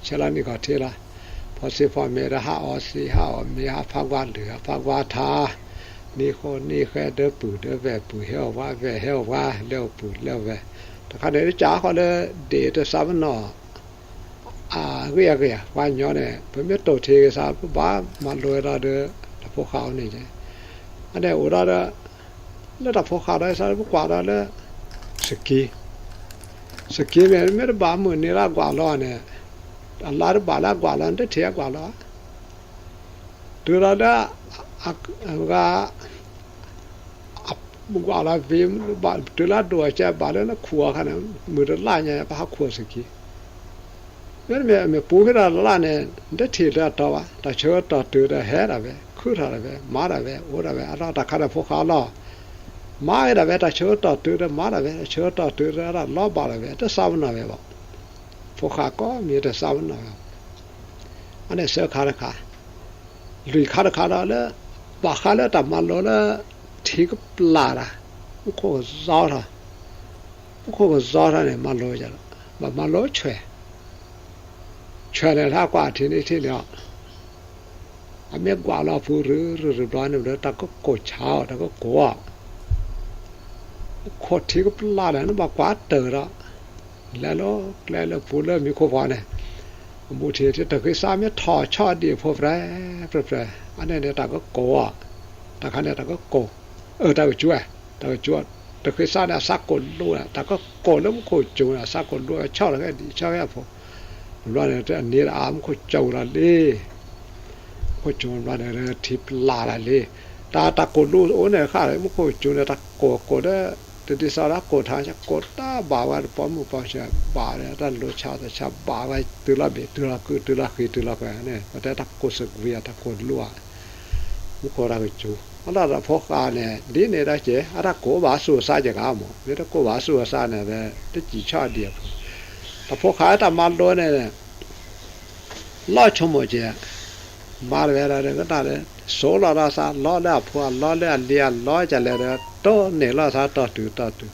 ဆဲးလီၤနံၣ်ခီၣ်ထံးလီၤ. ဖီဆံးဖီမ့ၤဒီး ဟးအီဆံး ဟးအီမ့ၤ ဟးဖးကွၢ်လုၢ် ဟးဖးကွၢ်ထါ, နံၤဃိးနံၤဃဲ ဒၢပုၢ်ဒၢဝဲၢ် ပုၢ်ဟဲအီၣ်ဝါ ဝဲၢ်ဟဲအီၣ်ပှၤ လဲၤအီၣ်ပုၢ်လဲၤအီၣ်ဝဲၢ်, တခါန့ၣ် ကးဃီလၢ ဒ့ၣ်တစးပနီၣ် အဂ့ၢ်အဂ့ၢ် ပှၤကညီန့ၣ် ပမ့ၢ်တိၢ်ထံၣ်က့ၤသး ပဘၣ်မၤလိဝဲဒၣ်ဒီး တၢ်ဖိဃာ်အီၤန့ၣ်, အန့ၣ်အိၣ်ဒီး လၢတၢ်ဖိဃာ်ဒီး ပကွၢ်ဒီးလၢ စကံ, စကံမ့ၢ် မ့ၢ်တဘၣ်မုာ်န့ၢ်လၢအကွၢ်လီၤန့ၣ်, အလါတဘၣ်လၢအကွၢ်လီၤ တထံၣ်အကွၢ်လီၤ, တုၤလီၤလၢ အဂၤ ကွၢ်လီၤဝံၤ တုၤလၢအဒိၣ်အကဲဘၣ်လၢနခူၣ်အီၤအခါန့ၣ် မုၢ်တလါညါ ပဟးခူၣ်စကံ, မ့တမ့ၢ် မ့ၢ်ပူၤဖဲဒၣ်လါန့ၣ် နတထံၣ်လၢအတီဘၣ်, တၢ်ဆၢကတီၢ်တုၤဒီးဟဲဒၣ်ဝဲ ခုၣ်ထီၣ်ဒၣ်ဝဲ မၤဒၣ်ဝဲ အိၣ်ဒၣ်ဝဲ အလီၢ်တၢ်ခါဒီးဖိဃာ်လီၤ, မၤဝဲဒၣ်ဝဲ တၢ်ဆၢကတီၢ်တုၤဒီးမၤဒၣ်ဝဲ တၢ်ဆၢကတီၢ်တုၤဒီးလီၤဘၣ်ဒၣ်ဝဲ တစးပနီၣ်ဝဲဘၣ်, ဖိဃာ်ကိးမံၤတစးပနီၣ်ဝဲဘၣ်, အန့ၣ်ဆၢခါတခါ လွံၢ်ခါတခါဒီးလၢ ဘၣ်ဃးလၢတၢ်မၤလိလၢ ထံကပျၢ်တၢ်, မူခိၣ်ကစီထီၣ်, မူခိၣ်ကစီထီၣ်န့ၣ် မၤလိ, ဘၣ်မၤလိဆွဲၣ်, ဆွဲၣ်န့ၣ် လၢအကွၢ်ထံၣ်န့ၣ်ထံၣ်န့ၣ်လီၤ, အမ့ၢ်ကွၢ်လီၤပူၤရုရုဘျီန့ၣ် တၢ်ကကိၢ်ဆါအီၤ တၢ်ကကိၢ်အီၤ, မူခိၣ်ထံကပျၢ်တၢ်န့ၣ် ဘၣ်ကွၢ်တၢၢ်ဒီး လဲၤလီၤကျဲလၢပူၤလၢမံခိၣ်ပှၢ်န့ၣ်, အမူထံၣ်တၢ်ဃ့စးမ့ၢ်ထီၣ်ဆီၣ်ဒံးအဖိ ပြဲပြဲပြဲ, အန့ၣ်န့ၣ် တၢ်ကကိၢ်အီၤ, တၢ်ခါန့ၣ် တၢ်ကကိၢ်, အၢ တၢ်ကစူၤ, တၢ်ကစူၤ, တၢ်ဃ့စးန့ၣ် အစးကိၢ်လိ, တၢ်ကကိၢ်လၢမူခိၣ်စူၤန့ၣ် အစးကိၢ်လိ ဆီၣ်ထီၣ်ခဲဒံး ဆီၣ်ခဲအဖိ, ဘျီန့ၣ် အန့ၣ်အါ မူခိၣ်စူၤလီၤလံ မူခိၣ်စူၤဘျီန့ၣ် ထံပျၢ်လၢလံ, တၢ်တၢ်ကိၢ်လိအိၣ်န့ၣ်ဃၣ် မူခိၣ်စူၤန့ၣ် တၢ်ကိၢ်ကိၢ်ဒီး တဒ်သိးဒီးကိၢ်ထါ ကိၢ်တၢ်ဘၣ်ဝဲ တပီမုၣ်ပီဆၢဘၣ်ဒီး တၢ်လိၤဆါတဆါဘၣ်ဝဲ တုၤလီၤဘ့ၣ် တုၤလီၤကု တုၤလီၤဃံၤ တုၤလီၤဃဲၤန့ၣ် ပတဲတၢ်ကိၢ်စကွံာ် တၢ်ကိၢ်လိဧါ, မူခိၣ်တၢ်ကစူၤ, အလီၢ်တၢ်ဖိဃာ်န့ၣ် ဒ်န့ၣ်ဒီးက့ၤ အတၢ်ကိၢ်ဘၣ်ဆူးအစါက့ၤဂၤမး မ့ၢ်တကိၢ်ဘၣ်ဆူးအစါန့ၣ် တစံၣ်ဆီၣ်ဒံးအဖိ, တၢ်ဖိဃာ်တၢ်မၤလိန့ၣ် လီၤဆိကမိၣ်က့ၤ, မၤတဝဲဒၣ်ဒီးကတၢၢ်ဒီး စိလီၤဒီးသး လီလၢအဖိ လီလၢအလံၤ လီကလဲၣ်ဒီး တိၢ်န့ၢ်လီၤသး တီၢ်တုၤတီၢ်တုၤ,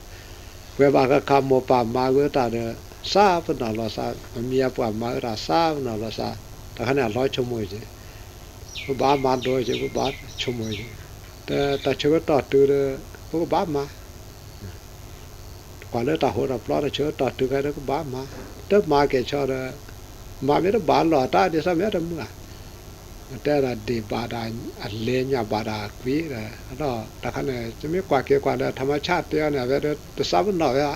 ပှဲၤဘၣ်ဃးခးမိၢ်ပၢ်မၤဂ့ၤတၢ်ဒီး စးပနီၣ်လီၤသး မမံၤအပှၤမၤဂ့ၤတၢ် စးပနီၣ်လီၤသး, တၢ်ခါန့ၣ် အလီၤဆိကမိၣ်က့ၤ, ပဘၣ်မၤဒိက့ၤ ပဘၣ်ဆိကမိၣ်က့ၤ, တၢ်ဆၢကတီၢ်တုၤဒီး ပကဘၣ်မၤ ကွၢ်လၢတၢ်ဟိးတၢ်ဖျိး တၢ်ဆၢကတီၢ်တုၤခဲဒီးကဘၣ်မၤ, တမၤကဲၤဆီဒီး မၤမ့ၢ်တဘၣ်လီၢ်တၢ်ဒ်သိးမ့ၢ်တမုာ်ဧါ, တဲဒၣ်ဒ့ၣ်ဘၣ်ဒၣ်အလဲညၣ်ဘၣ်ဒၣ်အကွံဒီး အဒီးတၢ်ခါန့ၣ် တမ့ၢ်ကွၢ်က့ၤကွၢ်လၢ ထးမဆၣ်တဲအီၤန့ၣ် အဝဲဒၣ်တစးပနီၣ်ဝဲဧါ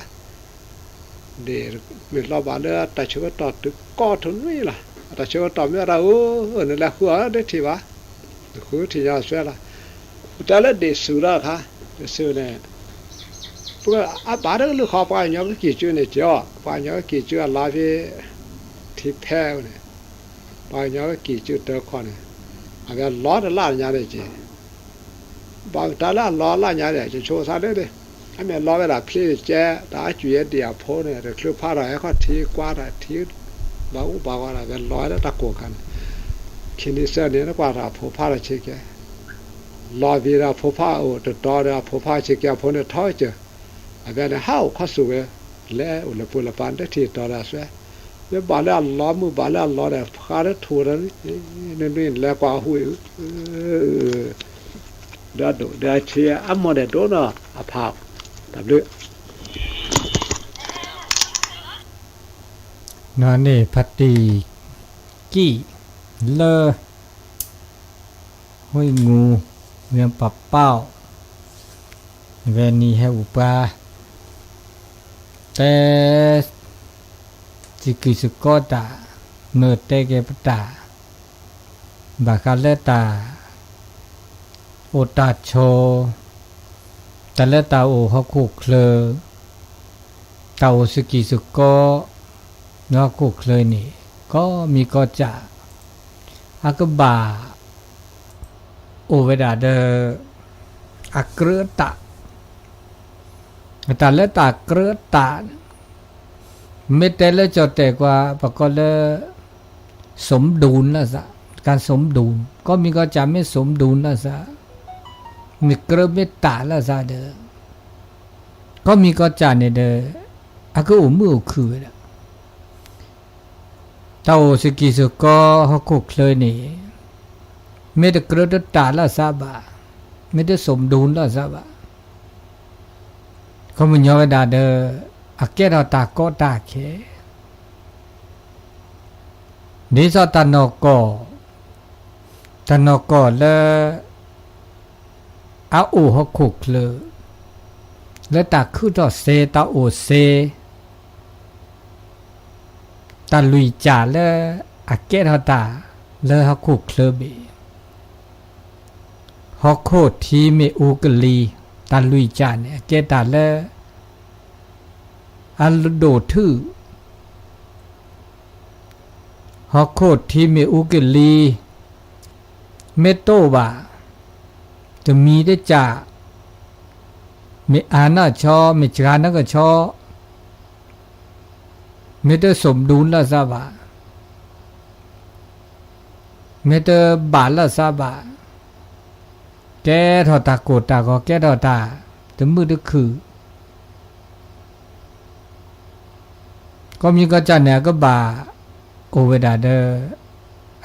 ဒ့ၣ်မ့ၢ်လီၤဘၣ်လၢတၢ်ဆၢကတီၢ်တုၤကိးထူၣ်နွံလီၤ, တၢ်ဆၢကတီၢ်မ့ၢ်ဝဲဒၣ်ဧၢ, နလဲၤဃုအီၤတထံၣ်ဘၣ်, နဃုထံၣ်ညါအီၤစွဲလီၤ, ပတဲလၢဒ့ၣ်စူၤဒီးအခါ, ဒ့ၣ်စူၤန့ၣ်, ပအဘၣ်တကလုာ်ဃီ ပှၤကညီကကံၢ်ကၠူန့ၣ်က့ၤအီၤ, ပှၤကညီကကံၢ်ကၠူအလါဖဲ ထံဖဲန့ၣ်, ပှၤကညီကကံၢ်ကၠူတၢခီန့ၣ်, အဝဲလီတလၢ်ညါန့ၣ်က့ၤ ဘၣ်တၢ်လၢအလီလၢ်ညါန့ၣ် ယဆိကမိၣ်သးလၢ အမ့ၢ်လီဝဲဒၣ်ဖျ့တကဲ တၢ်အကွံာ်အဒံၣ်အဖိန့ၣ် တချုးဖးထီၣ်ဟဲခီၣ်ထံးကွၢ်တၢ်ထံး ဘၣ်အူဘၣ်ဂီၤဒၣ် အဝဲလီဝဲလၢတၢ်ကိၢ်ခါန့ၣ်, ခံနံၤသၢနံၤန့ၣ် ကွၢ်ထီၣ်အဖိဖးထီၣ်ဆ့ကဲ လီၤဝံၤဒီးအဖိဖးအိၣ်တတီၤဒီးအဖိဖးဆ့ကဲအဖိန့ၣ်ထီၣ်ကၢၤ, အဝဲန့ၣ်ဟးအိၣ်ခီၣ်ဆူၣ်ဝဲ, လဲၤအိၣ်လၢပူၤလၢပၤ တထံၣ်တီၤဒီးအစွဲ, မ့ၢ်ဘၣ်လၢအလီမုၢ်ဘၣ်လၢအလီဒီး ဖးထီၣ်ထူၣ်ဒီး နနုၤလဲၤကွၢ်ဟူးအံၤ ဒီးဒိၣ်ဒီးဆံးအမိၢ်ဒီးဒိၣ်နီၤအဖး, တၢ်ဘျုး နီၢ်န့ၣ်ဖါတံၢ်ကံၢ်လၢ ဟူးငူ ဝ့ၢ်ပှၢ်ပီၣ် ဝဲနံၤဟဲအူပှၤ တဲ စကံၢ်စကီတၢ် မ့ၢ်တဲက့ၤပတၢ် ဘၣ်ဃးလၢတၢ် အိၣ်တၢ်ဆိး တၢ်လၢတၢ်အိၣ်ဟီၣ်ခိၣ်ချၢ တၢ်အိၣ်စကံၢ်စကီ လၢဟီၣ်ခိၣ်ချၢန့ၣ် ကီၢ်မံၤကီၢ်စဲၣ် အကဘၣ် အိၣ်ဝဲဒၣ်ဒီး အကြၢးအတၢ် တၢ်လၢတၢ်ကြၢးအတၢ် မ့ၢ်တဲလၢကၠီၣ်တဲၣ်ကွၢ် ပကိးလၢ สมดุล လၢစး การสมดุล ကီၢ်မံၤကီၢ်စဲၣ်မ့ၢ် สมดุล လၢစး မ့ၢ်ကြၢးမ့ၢ်တၢ်လၢစးဒီး ကီၢ်မံၤကီၢ်စဲၣ်န့ၣ်ဒီး အကအိၣ်မုာ်အိၣ်ခုၣ်ဝဲဒၣ် တၢ် တၢ်အိၣ်စကံၢ်စကီဟီၣ်ခိၣ်ချၢန့ၣ် မ့ၢ်တကြၢးတတၢ်လၢအသးဘၣ်, မ့ၢ်တစိာ်မဒူလၢအသးဘၣ်. ခီပညီဝဲဒၣ်ဒီး အကဲထီၣ်တၢ်ကီတၢ်ခဲ ဒ်သိးတၢ်နီၢ်ကီၢ်, တၢ်နီၢ်ကီၢ်လၢ အအိၣ်ဟီၣ်ခိၣ်ချၢ, လၢတၢ်ခုၣ်ထီၣ်စ့, တၢ်အိၣ်စ့, တၢ်လွံၢ်ကၠၢ်လၢအကဲထီၣ်တၢ်လၢဟီၣ်ခိၣ်ချၢဘ့ၣ်, ဟီၣ်ခိၣ်ထံမ့ၣ်အူကလံၤ, တၢ်လွံၢ်ကၠၢ်န့ၣ် အကဲတၢ်လၢ အဒိၣ်ထုၣ်, ဟီၣ်ခိၣ်ထံမ့ၣ်အူကလံၤ မ့ၢ်တအိၣ်ဘၣ်, တမံၤတကၢ်, မ့ၢ်အါနီၢ်ဆီ, မ့ၢ်စှၤနီၢ်ကဆီ, မ့ၢ်တစိာ်မဒူလၢအသးဘၣ်, မ့ၢ်တဘၣ်လၢအသးဘၣ်, ကဲထီၣ်တၢ်ကိၢ်တၢ်ဂီၤ, ကဲထီၣ်တၢ်တမုာ်တခုၣ် ကိးမံၤကိးကၠၢ်န့ၣ် အကဘၣ်အိၣ်ဝဲဒၣ်ဒီး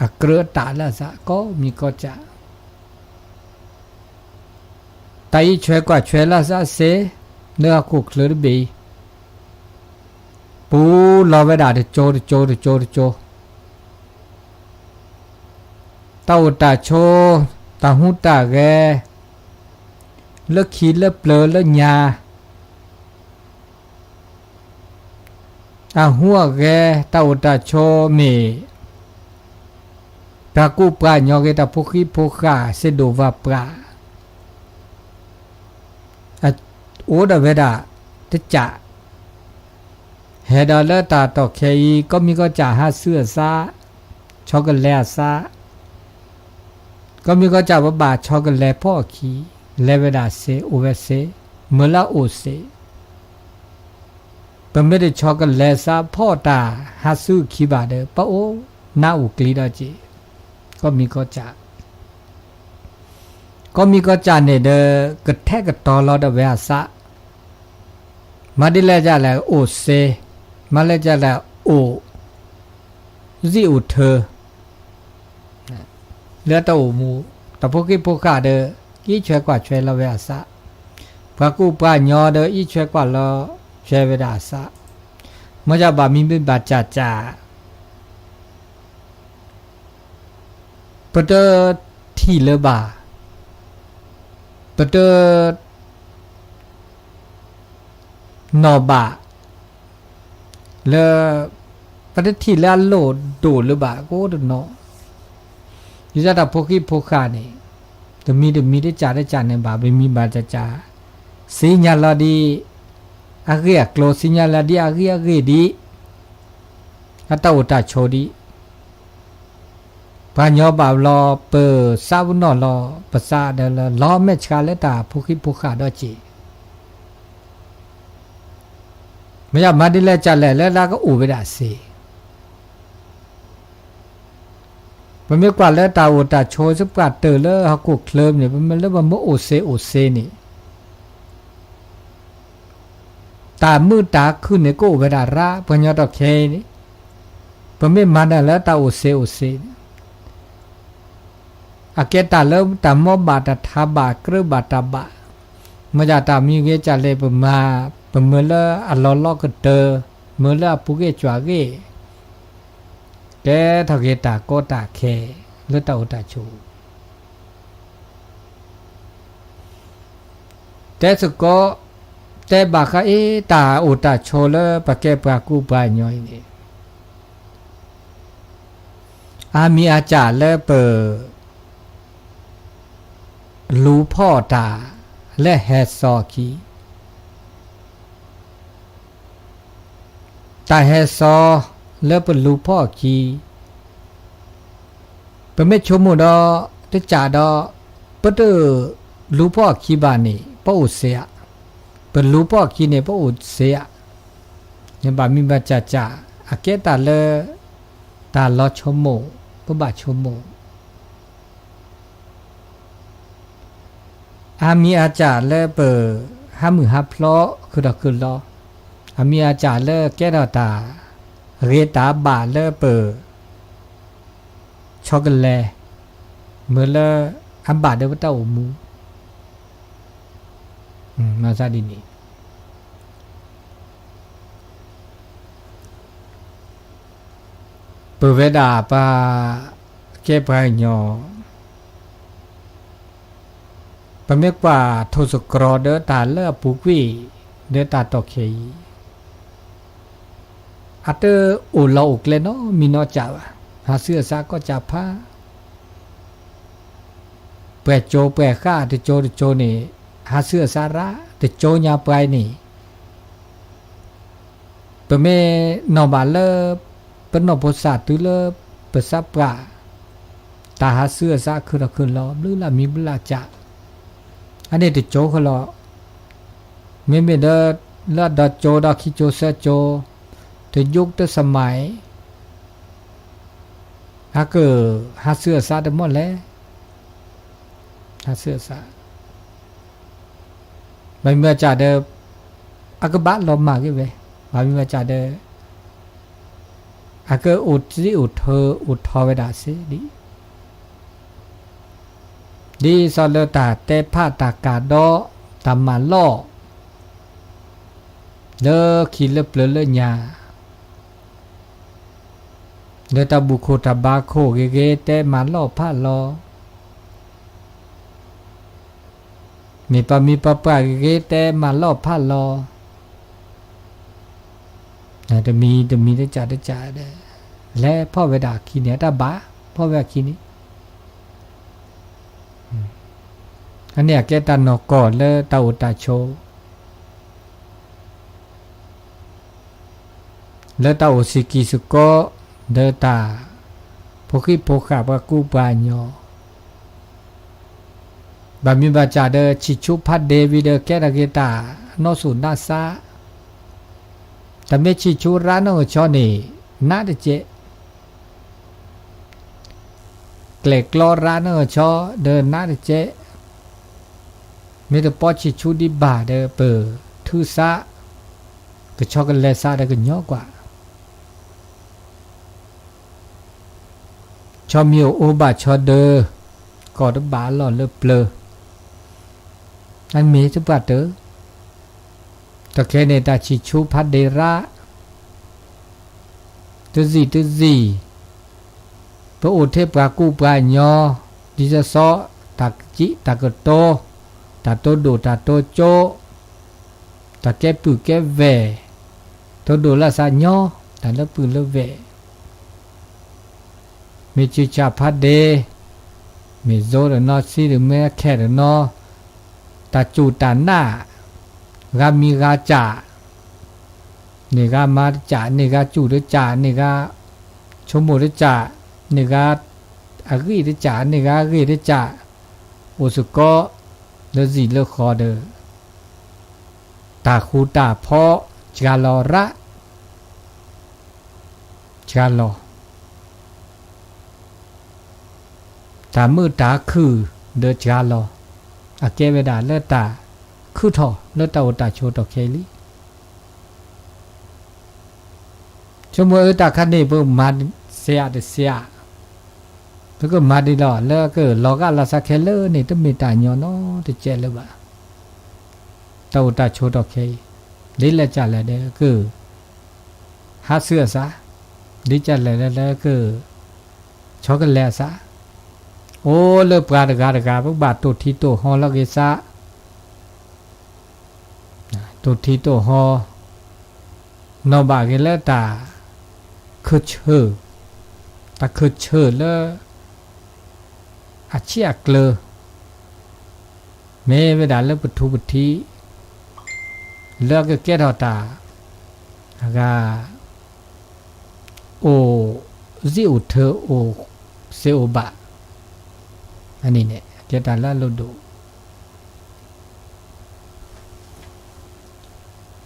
အကြၢးအတၢ်လၢအသး ကိးမံၤကိးကၠၢ်, တၢ်အံးဆွဲကွၢ်ဆွဲလၢအသးစ့, လၢဟီၣ်ခိၣ်ချၢတဘ့ၣ်အံၤ ပူၤလီၤဝဲဒၣ်တကၠိတကၠိတကၠိတကၠိ တၢ်အိၣ်တၢ်ဆိး, တၢ်ဟူးတၢ်ဂဲၤ, လၢခံလၢပျၢၤလၢညါ, အဟူးအဂဲၤ, တၢ်အိၣ်တၢ်ဆိးမ့ၢ် ပှၤကူပှၤကညီဂ့ၤ, တၢ်ဖိဃံဖိဃာ်, စ့ဒိၣ်ဝၤပှၢ် အိၣ်ဒီးဝဲဒၣ်တကၢ်, ဟဲဒီးလၢတၢ်တီၢ်ခဲအံၤ ကိးမံၤကိးကၠၢ်ဟးဆူအသး, ဆီကလဲၤအသး, ကိးမံၤကိးကၠၢ်ပဘၣ်ဆီကလဲၤဖီၣ်အခံ, လဲၤဝဲဒၣ်စ့, အိၣ်ဝဲစ့, မ့ၢ်လၢအအိၣ်စ့ ပမ့ၢ်တဆီကလဲၤသးဖီၣ်တၢ်ဟးဆူအခံဘၣ်ဒီး ပအိၣ်နါအိၣ်ကျံဒီးက့ၤ, ကိးမံၤကိးကၠၢ်, ကိးမံၤကိးကၠၢ်န့ၣ်ဒီး ကထဲကတီၤလီၤဒီးဝဲအသး, မၤဒ်လဲၣ်ကလဲၣ်အိၣ်စ့, မၤလဲၣ်ကလဲၣ်အိၣ် စံၣ်အိၣ်ထၢ လၢတၢ်အိၣ်မူ, တၢ်ဖိဃံဖိဃာ်ဒီး အံးဆွဲကွၢ်ဆွဲလီၤဝဲအသး, ပှၤကူပှၤကညီဒီးအံးဆွဲကွၢ်လီၤဆွဲဝဲဒၣ်အသး, မ့ၢ်ယဘၣ်မံဘၣ်ကၠၢ်ကၠၢ် ပတထံၣ်လၢၤဘၣ်, ပတ နီၢ်ဘၣ် လၢ ပတထံၣ်လၢအလိၣ်ဒိၣ်လၢၤဘၣ် ကအိၣ်တနီၤ, ဒ်သိးတၢ်ဖိဃံဖိဃာ်န့ၣ် တမံၤတမံၤတကၢ်တကၢ်န့ၣ်ဘၣ် ပမံဘၣ်ကၠၢ်ကၠၢ် သ့ၣ်ညါလီၤဒ် အဂ့ၢ်အကျိၤ သ့ၣ်ညါလီၤဒ်အဂ့ၢ်အဂ့ၢ်ဒ် အတၢ်အိၣ်တၢ်ဆိးဒ် ပှၤကညီဘၣ်လီၤ ပသးပနီၣ်လီၤ ပသးဒီးလၢ လီၤမဲာ်ဆှးလၢတၢ်ဖိဃံဖိဃာ်ဒီးက့ၤ မ့ၢ်ယမၤဒ်လဲၣ်ကလဲၣ်လၢလၢကအိၣ်ဝဲဒၣ်စ့ ပမ့ၢ်ကွၢ်လၢတၢ်အိၣ်တၢ်ဆိး စပှၢ်တၢၢ်လၢဟီၣ်ခိၣ်ချၢန့ၣ် ပမ့ၢ်လၢပမ့ၢ်အိၣ်စ့အိၣ်စ့န့ၣ် တၢ်မုာ်တၢ်ခုၣ်န့ၣ် ကအိၣ်ဝဲဒၣ်ရၣ် ပှၤကညီတီၢ်ခဲအံၤန့ၣ် ပမ့ၢ်မၤနၢၤလၢတၢ်အိၣ်စ့အိၣ်စ့န့ၣ် အကဲတၢ်လၢတၢ်မိၣ်ဘၣ်တၢ်ထါဘၣ် ကြၢးဘၣ်တၢ်ဘၣ် မ့ၢ်ဒၣ်တၢ်မံဂ့ၤကလဲၣ် ပမၤ ပမၢလၢအလီၤလီကတၢၢ် မၢလၢအပူၤဂ့ၢ်ကွၢ်ဂ့ၢ် ကဲထီၣ်က့ၤတၢ်ကီတၢ်ခဲ လၢတၢ်အိၣ်တၢ်ဆိး တဲသကိး တဲဘၣ်ဃးအံၤ တၢ်အိၣ်တၢ်ဆိးလၢပကဲပှၤကူပှၤကညီအံၤန့ၣ် အါမံၤအါစှၤလၢပ လူၤဖီၣ်တၢ် လၢဟဲစိာ်အခံ တၢ်ဟဲစိာ်လၢပလူၤဖီၣ်အခံ ပမ့ၢ်ဆိကမိၣ်ဒီး တစးဒီး ပတလူၤဖီၣ်အခံဘၣ်န့ၣ် ပအိၣ်စ့ဧါ, ပလူၤဖီၣ်အခံန့ၣ် ပအိၣ်စ့ဧါ, န့ၣ်ဘၣ်မံဘၣ်စၢ်စၢ် အကဲတၢ်လၢ တၢ်လီၤဆိကမိၣ် ပဘၣ်ဆိကမိၣ် အါမံၤအါစှၤလၢပ ဟးမုၢ်ဟးဖျိး ခုၣ်ထီၣ်ခုၣ်လီၤ, အါမံၤအါစှၤလၢကဲထီၣ်တၢ် ဂ့ၤတၢ်ဘၣ်လၢပ ဆီကလဲၤ, မ့ၢ်လၢအဘၣ်ဒီးပတၢ်အိၣ်မူ, မၤသးဒ်န့ၣ် ပဝဲဒၣ်ပှၤကဲပှၤကညီ, ပမ့ၢ်ကွၢ်ထိၣ်သတြီၤဒီးတၢ်လၢအပူၤကွံာ်, ဒီးတၢ်တီၢ်ခဲအံၤ, အတအိၣ်လီၤအိၣ်ကျဲနီတမံၤနီတစဲးဘၣ်, ဟးဆူအစးကီၢ်စးဖး, ပှဲၤကၠိပှဲၤဃၣ်တကၠိတကၠိန့ၣ်, ဟးဆူအစးရၣ်တကၠိညါပှၤအံၤန့ၣ် ပမ့ၢ်နီၣ်ဘၣ်လၢ ပနီၢ်ဖိစၢ်တုၤလၢပသးပှၢ်, တၢ်ဟးဆူအစးခုၣ်ထီၣ်ခုၣ်လီၤ ဘျုးလၢမံဘျုးလၢစး, အန့ၣ်တကၠိဃီလီၤ. မ့မ့ၢ်ဒီး လၢအဒီးကၠိဒီးခံကၠိသၢကၠိ, တယုၢ်တစမၤအံၤ အကဟးဆူအစးတမီၢ်လဲၣ်, ဟးဆူအစး ဘၣ်မ့ၢ်ဘၣ်စးဒီး အကဘၣ်လီၤမၢ်က့ၤဝဲ, ဘၣ်မ့ၢ်ဘၣ်စးဒီး အကအိၣ်တ့ၢ်အိၣ်ထီၣ်အိၣ်ထီၣ်ဝဲဒၣ်စ့ၢ်ဒံး, ဒ်သိးလၢတၢ်တဲဖးတၢ်ကးဒီး တၢ်မၤလီၢ် လၢခံလၢပျၢၤလၢညါ လၢတၢ်ဘူၣ်ခိၣ်တၢ်ဘါခိၣ်ဂ့ၤဂ့ၤ တဲမၤလီၢ်ဖးလီၤ, မ့ၢ်ပှၤမံၤပှၤပှၢ်ဂ့ၤဂ့ၤ တဲမၤလီၢ်ဖးလီၤ, တမံၤတမံၤတကးတကးဒီး လဲၤဖီၣ်ဝဲဒၣ်အခံန့ၣ် အတၢ်ဘၣ်ဖီၣ်ဝဲအခံန့ၣ်, အန့ၣ်အကဲတၢ်နီၢ်ကီၢ်လၢတၢ်အိၣ်တၢ်ဆိး လၢတၢ်အိၣ်စ့ၢ်ကီးစ့ၢ်ကီး ဒီးတၢ်ဖိဃံဖိဃာ်ပှၤကူပှၤကညီ, ဘၣ်မ့ၢ်ဘၣ်စးဒီး ဆံၣ်ဆူဖးဒ့ဝံၤဒီး ကဲထီၣ်က့ၤတၢ်နီၢ်စိၤနါစး, တၢ်မ့ၢ်ဆံၣ်ဆူရၣ်နီၢ်ကဆီန့ၣ် နးတကဲး ကျဲၣ်ကျီရၣ်နီၢ်ကဆီ ဒီးနးတကဲး, မ့ၢ်တပီဆံၣ်ဆူဒံးဘၣ်ဒီး ပထုးစး, ကဆီကလဲၤစးဒီးကညီကွၢ်, ဆီမံၤအိၣ်အိၣ်ဘၣ်ဆီဒၢ, ကီၢ်တဘၣ်အလီၢ်လၢပျၢၤ, အမ့ၢ်တပှၢ်တၢၢ်, တခဲန့ၣ် တၢ်ဆံၣ်ဆူဖးဒ့ရၣ် တစံၣ်တစံၣ်, ပအိၣ်ထဲပှၤကူပှၤကညီ, ဒ်သိးသိး, တၢ်ကစံးတၢ်ကတိၤ, တၢ်တိၢ်ဒိၣ်တၢ်တိၢ်ကၠိ, တၢ်ကဲပုၢ်ကဲဝဲၢ်, တိၢ်ဒိၣ်လၢသးညီ, တၢ်လၢပုၢ်လၢဝဲၢ်, မ့ၢ်ဆံၣ်ဆူဖးဒ့, မ့ၢ်ယိၤတနီၤ ဆံးတမ့ၢ်ခဲတနီၤ, တၢ်စူၢ်တၢ်နာ်, ဂၤမံၤဂၤစး, န့ၢ်ဂၤမၤတစး, န့ၢ်ဂၤစူၢ်တစး, န့ၢ်ဂၤဆိကမိၣ်တစး, န့ၢ်ဂၤအဂံၢ်တစး, န့ၢ်ဂၤအဂ့ၢ်တစး, အိၣ်စ့ၢ်ကီး လၢစံၣ်လၢဃီဒီး တၢ်ဃူတၢ်ဖိး စှၤလီၤရၣ်, စှၤလီၤ တၢ်မုာ်တၢ်ခုၣ်ဒီးစှၤလီၤ, အကဲဝဲဒၣ်လၢတၢ်ခုၣ်ထီၣ်လၢတၢ်အိၣ်တၢ်ဆိးတီၢ်ခဲအံၤလံ. ဆိကမိၣ်အၢ တၢ်ခါန့ၣ် ပမၤစဲးအတစဲး, ပကမၤဒ်လဲၣ် လၢကလီၤဂာ်လီၤဆးခဲလၢာ်န့ၣ် တမ့ၢ်တၢ်ညီနီတစဲးလၢၤဘၣ်. တၢ်အိၣ်တၢ်ဆိးတီၢ်ခဲအံၤ ဒ်လဲၣ်ကလဲၣ်ဒီးက ဟးဆူအစး, ဒ်ကလဲၣ်လၢလၢက ဆီကလဲၤအစး, အိၣ်လၢပှၤတဂၤတဂၤ ပကဘၣ်တိၢ်ထံတိၢ်ဟီလီၤက့ၤစး, တိၢ်ထံတိၢ်ဟီ, နီၣ်ဘၣ်က့ၤလၢတၢ်ခၢၣ်ဆၢၣ်, တၢ်ခၢၣ်ဆၢၣ်လၢ အဆံးအကျၢၤ, မ့ၢ်ဝဲဒၣ်လၢပထူပထံး, လၢအကကဲထီၣ်တၢ် အဂၤ အိၣ်စ့အိၣ်ထၢ အိၣ်စ့အိၣ်ဘၣ်, အန့ၣ်န့ၣ် ကဲတၢ်လၢအလိၣ်ဒိၣ်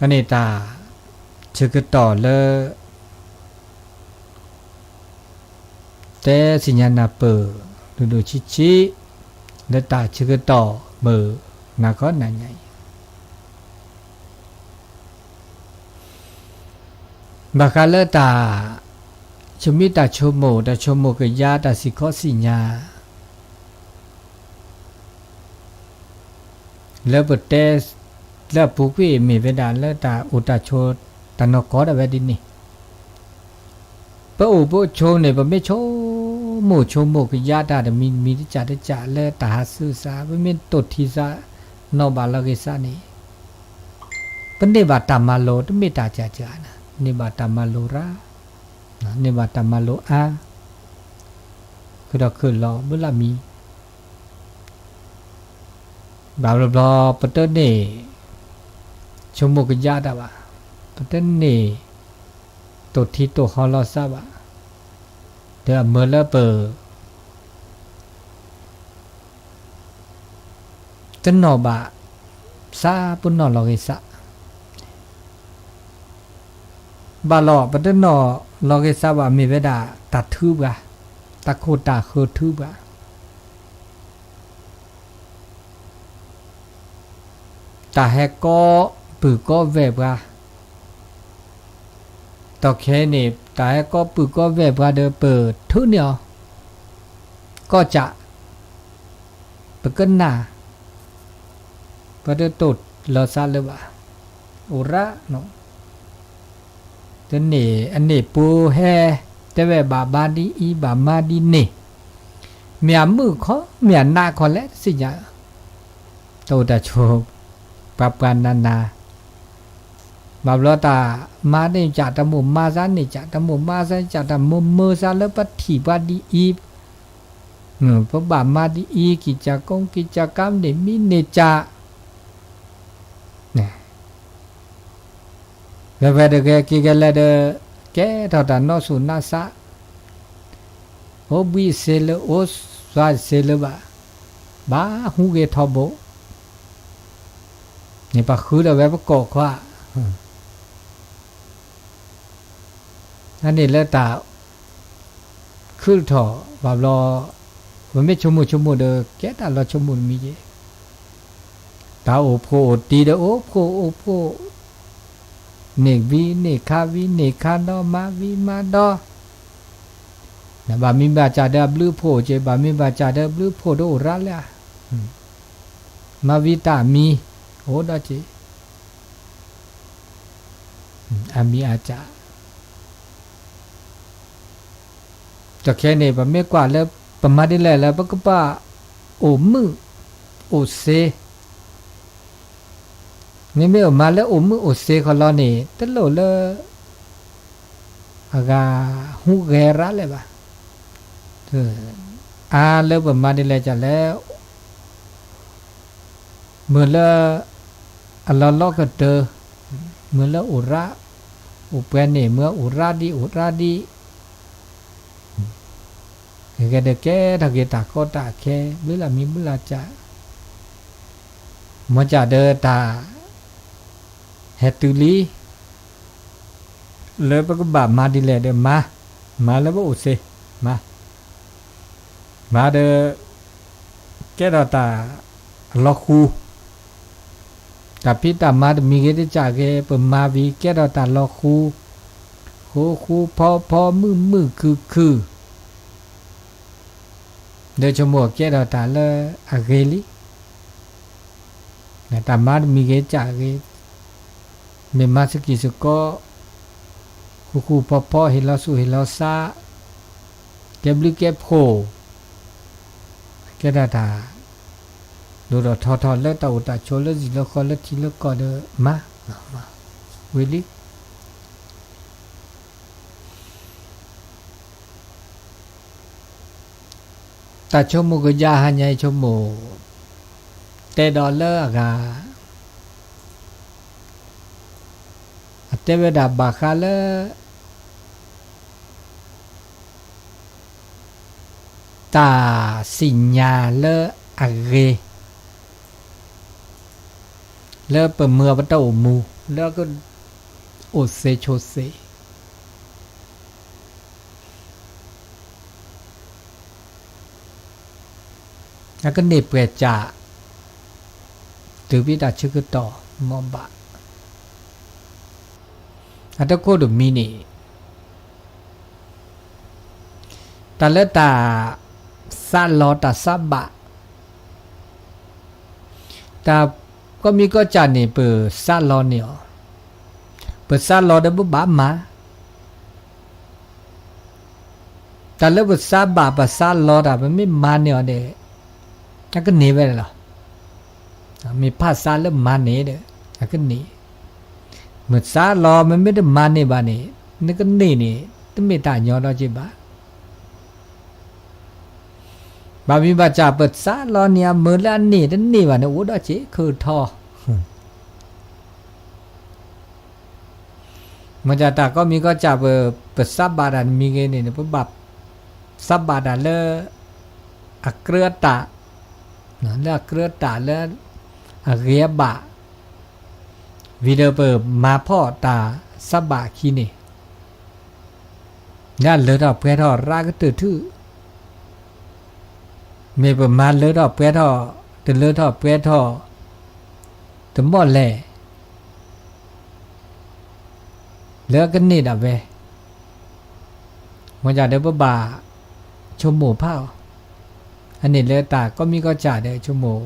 အန့ၣ်တၢ်ဆၢကတီၢ်လၢ တဲသ့ၣ်ညါနၢ်ပၢၢ် ဒိၣ်ဒိၣ်ဆံးဆံး လၢတၢ်ဆၢကတီၢ်မုၢ်နၤခီနၤညါအံၤ ဘၣ်ဃးလၢတၢ် ဆိမိၣ်တၢ်ဆိကမိၣ်, တၢ်ဆိကမိၣ်ကယါ, တၢ်စံၣ်ခီစံၣ်ညါ လၢပတဲလၢအပူၤကွံာ်မ့ၢ်ဝဲဒၣ်လၢတၢ်အိၣ်တၢ်ဆိး တၢ်နီၢ်ကီၢ်ဒၣ်ဝဲဒ်န့ၣ်, ပအိၣ်ပဆိးန့ၣ် ပမ့ၢ်ဆိကမိၣ်ဆိကမိၣ်ကယါတၢ်တမံၤမံၤတစဲးတစဲး လၢတၢ်ဟးဆူစး ပမ့ၢ်တိၢ်ထံစး နီၣ်ဘၣ်လီၤဂ့ၤစးန့ၣ် ပန့ၢ်ဘၣ်တၢ်မၤလိာ် တမ့ၢ်တၢ်စဲးစဲးန့ၣ် န့ၢ်ဘၣ်တၢ်မၤလိာ်ရၣ်, န့ၢ်ဘၣ်တၢ်မၤလိာ်အါ, ခုဒီးခုလီၤဘုလၢမံၤ ဘၣ်ဘျီဘျီ ပတန့ၢ် ဆိကမိၣ်ကယါတၢ်ဘၣ်, ပတန့ၢ် တိၢ်ထံတိၢ်ဟီလီၤစၢ်ဘၣ်, ဒီးအမၢလၢပ တနီၣ်ဘၣ် စးပနီၣ်လီၤဂ့ၤစး ဘၣ်လီၤ ပတနီၣ်လီၤဂ့ၤစးဘၣ် မ့ၢ်ဝဲဒၣ်တၢ်ထုပှၤ, တၢ်ခိၣ်တၢ်ဃၢၤထုပှၤ တၢ်ဟဲကီပုာ်ကီဝဲၢ်ပှၤ, ဒီးခဲအံၤန့ၣ် တၢ်ဟဲကီပုာ်ကီဝဲၢ်ပှၤဒီး ပထုးန့ၢ်အီၤ ကီၢ်စး ပကနၣ် ပတတိၢ်လီၤစၢ်လၢၤဘၣ်, အိၣ်ရၣ်နီၤ တန့ၢ်အန့ၣ်ပူၤဟဲ တဲဝဲဘၣ်မၤဒ်အံၤ ဘၣ်မၤဒ်န့ၣ်, မ့ၢ်အမုာ်ခီ မ့ၢ်အနးခီလဲၣ် တသ့ၣ်ညါ, တၢ်အိၣ်တၢ်ဆိး ပှၤပှၤနးနး, ဘၣ်ဘျီတၢ်မၤန့ၢ်စး တၢ်မိၣ်မၤစၢ်န့ၢ်စး တၢ်မိၣ်မၤစၢ်စး တၢ်မုာ်မုာ်စၢ်လၢပထံၣ်ပှၤဒ်အံၤ ပဘၣ်မၤဒ်အံၤ ကံၢ်စၢ်ကိကံၢ်စၢ်ကါမ့ၢ်န့ၢ်မံန့ၢ်စး, ဝဲဝဲတဂဲၤက့ၤကလဲၤဒီး ကဲထီၣ်တၢ်နီၣ်ဆူၣ်နီၣ်ဆး, အိၣ်ဘှံးစ့လၢ အိၣ်စွါစ့လၢၤဘၣ်, ဘၣ်ဟူးဂဲၤထီဘိ, န့ၣ်ပှၤဃုထီၣ်ဝဲပကိာ်ခွါ အန့ၣ်လၢတၢ်ခုၣ်ထီၣ်ဘၣ်ဘျီ, ပမ့ၢ်ဆိကမိၣ်ဆိကမိၣ်ဒီး ကဲတၢ်လီၤဆိကမိၣ်တမံၤက့ၤ, တၢ်အိၣ်ဖှိၣ်အိၣ်တံၤဒီး အိၣ်ဖှိၣ်အိၣ်ဖှိၣ်, န့ၢ်ဝံၤန့ၢ်ခါဝံၤန့ၢ်ခါဒီး မၤဝံၤမၤဒီး, ဘၣ်မံဘၣ်စးဒီးအဘျုးအဖှိၣ်က့ၤ, ဘၣ်မံဘၣ်စးဒီးအဘျုးအဖှိၣ်ဒီးအိၣ်ရၣ်လၢ မၤဝံၤတၢ်မံၤ အိၣ်ဒီးက့ၤ အမံၤအစး, ဒီးခဲအံၤန့ၣ် ပမ့ၢ်ကွၢ်လၢ ပမၤဒ်လဲၣ်လၢပကဘၣ်အိၣ်မုာ်အိၣ်စ့, မ့မ့ၢ်အမၤလၢအိၣ်မုာ်အိၣ်စ့ဃီလီၤန့ၣ် တလိၣ်လၢ အဂၤဟူးဂဲၤရၣ်လၢၤဘၣ်, အါလၢပမၤဒ်လဲၣ်ကလဲၣ် မုာ်လၢအလီၤလီၢ်ကတၢၢ်, မုာ်လၢအိၣ်ရၣ်, အိၣ်ပှဲၤန့ၣ် မုာ်အိၣ်ရၣ်ဒံးအိၣ်ရၣ်ဒံး, ကဂဲၤဒီးကဲထီၣ်က့ၤတၢ်ကီတၢ်ခဲ ဘျုးလၢမံၤဘျုးလၢစး, မ်စးဒီးတၢ် ဟဲတုၤလံ လၢပကဘၣ်မၤဒ်လဲၣ်ဒီးမၤ, မၤလၢပအိၣ်စ့, မၤ, မၤဒီး ကဲထီၣ်တၢ်အလီၤဃူ, တၢ်ဖံးတၢ်မၤတမံၤဂ့ၤတစဲးဂ့ၤ ပမၤဝံၤကဲထီၣ်တၢ်လီၤဃူ, ဃူဃူဖီဖီမုာ်မုာ်ခုၣ်ခုၣ် ဒီးဆိကမိၣ်ကဲထီၣ်တၢ်လၢအဂ့ၤလံ. တၢ်မၤတမံၤဂ့ၤတစဲးဂ့ၤ, မ့ၢ်မၤစကံၢ်စကီး, ဃူဃူဖီဖီဟ့ၣ်လီၤဆူၣ်ဟ့ၣ်လီၤဆါ, ကဲဘျုးကဲဖှိၣ်, ကဲထီၣ်တၢ် ဒိၣ်ထီၣ်ထီထီၣ်လၢတၢ်အိၣ်တၢ်ဆိးလၢစံၣ်လၢဃီလၢထံလၢကီၢ်ဒီးမၤ, ဝံၤလံ. တၢ်ဆိကမိၣ်ကယၤဟါညါအံၤဆိကမိၣ်, တဲဒီးလၢအဂၤ, အတဲဝဲဒၣ်ဘၣ်ဃးလၢ တၢ်စံၣ်ညါလၢအဂ့ၤ, လၢပမုာ်ပတၢ်အိၣ်မူ, လၢကအိၣ်သ့ဆိးသ့ အကန့ၢ်ပှဲၤစး, တုၤဖဲတၢ်ဆၢကတီၢ်မ့ၢ်ဘၣ်. အတခိၣ်တမံၤန့ၣ်, တၢ်လၢတၢ်သးလီၤတၢ်သးဘၣ်, တၢ်ကိးမံၤကိးစၢ်န့ၣ် ပသးလီၤန့ၢ်အီၤ, ပသးလီၤဒီးပဘၣ်မၤ, တၢ်လၢပသးဘၣ်ပသးလီၤတၢ် ပမ့ၢ်မၤန့ၢ်အီၤန့ၣ် အကန့ၢ်ဝဲဒၣ်လီၤ. မ့ၢ်ဖးသးလၢမၤန့ၢ်ဒီး အကန့ၢ်, မသးလီၤ မ့မ့ၢ်တမၤန့ၢ်ဘၣ်န့ၣ် နကန့ၢ်န့ၣ် တမ့ၢ်တၢ်ညီဒီးက့ၤဘၣ်. ဘၣ်မံၤဘၣ်စၢ် ပသးလီၤန့ၢ်အမုာ်လၢအန့ၢ်တန့ၢ်ဘၣ်န့ၣ် အိၣ်ဒီးက့ၤခုၣ်ထီ မ့ၢ်တၢ်ကိးမံၤကိးစၢ် ပသးဘၣ်တၢ်တမံၤဂ့ၤန့ၣ် ပဘၣ်သးဘၣ်တၢ်လၢ အကြၢးအတၢ်, လၢအကြၢးအတၢ်လၢ အဂ့ၤအဘၣ်, ဝံၤဒီးပမၤဖီၣ်တၢ်သးဘၣ်အခံန့ၣ် လၢအလၢထီၣ်ပှဲၤထီၣ်ရၢကတၢၢ်ထူၣ်, မ့ၢ်ပမၤလၢထီၣ်ပှဲၤထီၣ်, တလၢထီၣ်ပှဲၤထီၣ်, တမီၢ်လဲၣ် လၢအကန့ၢ်ဒၣ်ဝဲ, မ့ၢ်တၢ်ဒီးပဘၣ်ဆိကမိၣ်ဖးအီၤ, အန့ၣ်လၢတၢ်ကိးမံၤကိးစၢ်ဒီးဆိကမိၣ်,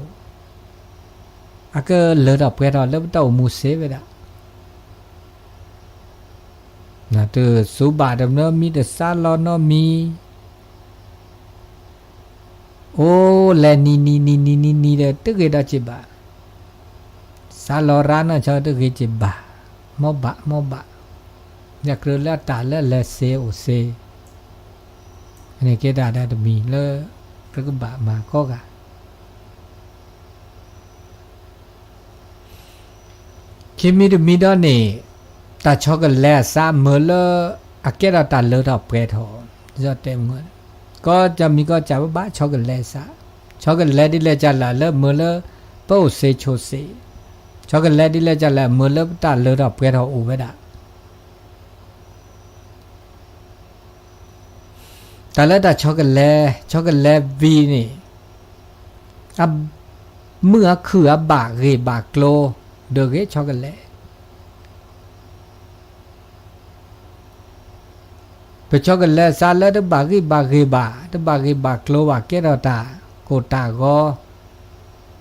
အကလၢထီၣ်ပှဲၤထီၣ်လၢပတၢ်အိၣ်မူစ့ၢ်ဝဲဒၣ် တသူဘၣ်တနီတမံၤ တသးလီနီတမံၤ, အိၣ်လဲၤနံၤနံၤနံၤနံၤနံၤနံၤဒီး တဂ့ၤဒီးက့ၤဘၣ်, သးလီရၢနီၢ်ဆီတဂ့ၤက့ၤဘၣ်, မီၢ်ဘၣ်မီၢ်ဘၣ်, ယကြၢးလၢတၢ်လၢလဲၤစ့အိၣ်စ့, န့ၣ်ကဲဒၣ်တၢ်တမံၤလၢ ပကဘၣ်မၤကိးဂၤ ခံမံၤတမံၤဒီးန့ၣ်, တၢ်ဆီကလဲၤအသးမုာ်လၢ အကဲထီၣ်တၢ်လၢထီၣ်ပှဲၤထီၣ်, ယတဲမုာ်, ကိးမံၤကိးစၢ်ပဘၣ်ဆီကလဲၤအသး, ဆီကလဲၤဒ်လဲၣ်ကလဲၣ်လၢမုာ်လၢ ပအိၣ်စ့ဆိးစ့, ဆီကလဲၤဒ်လဲၣ်ကလဲၣ်မုာ်လၢပတၢ်လၢထီၣ်ပှဲၤထီၣ်အိၣ်ဝဲဒၣ် တၢ်လၢတၢ်ဆီကလဲၤ, ဆီကလဲၤဝံၤန့ၣ်, အမုာ်အခုၣ်အဘၣ်ဂ့ၢ်ဘၣ်ကျိၤ, ဒီးဂ့ၤဆီကလဲၤ, ပဆီကလဲၤသးလၢတဘၣ်ဂံၢ်ဘၣ်ဂ့ၤဘၣ်, တဘၣ်ဂ့ၢ်ဘၣ်ကျိၤဘၣ် ကဲထီၣ်တၢ်ကိၢ်တၢ်ဂီၤ,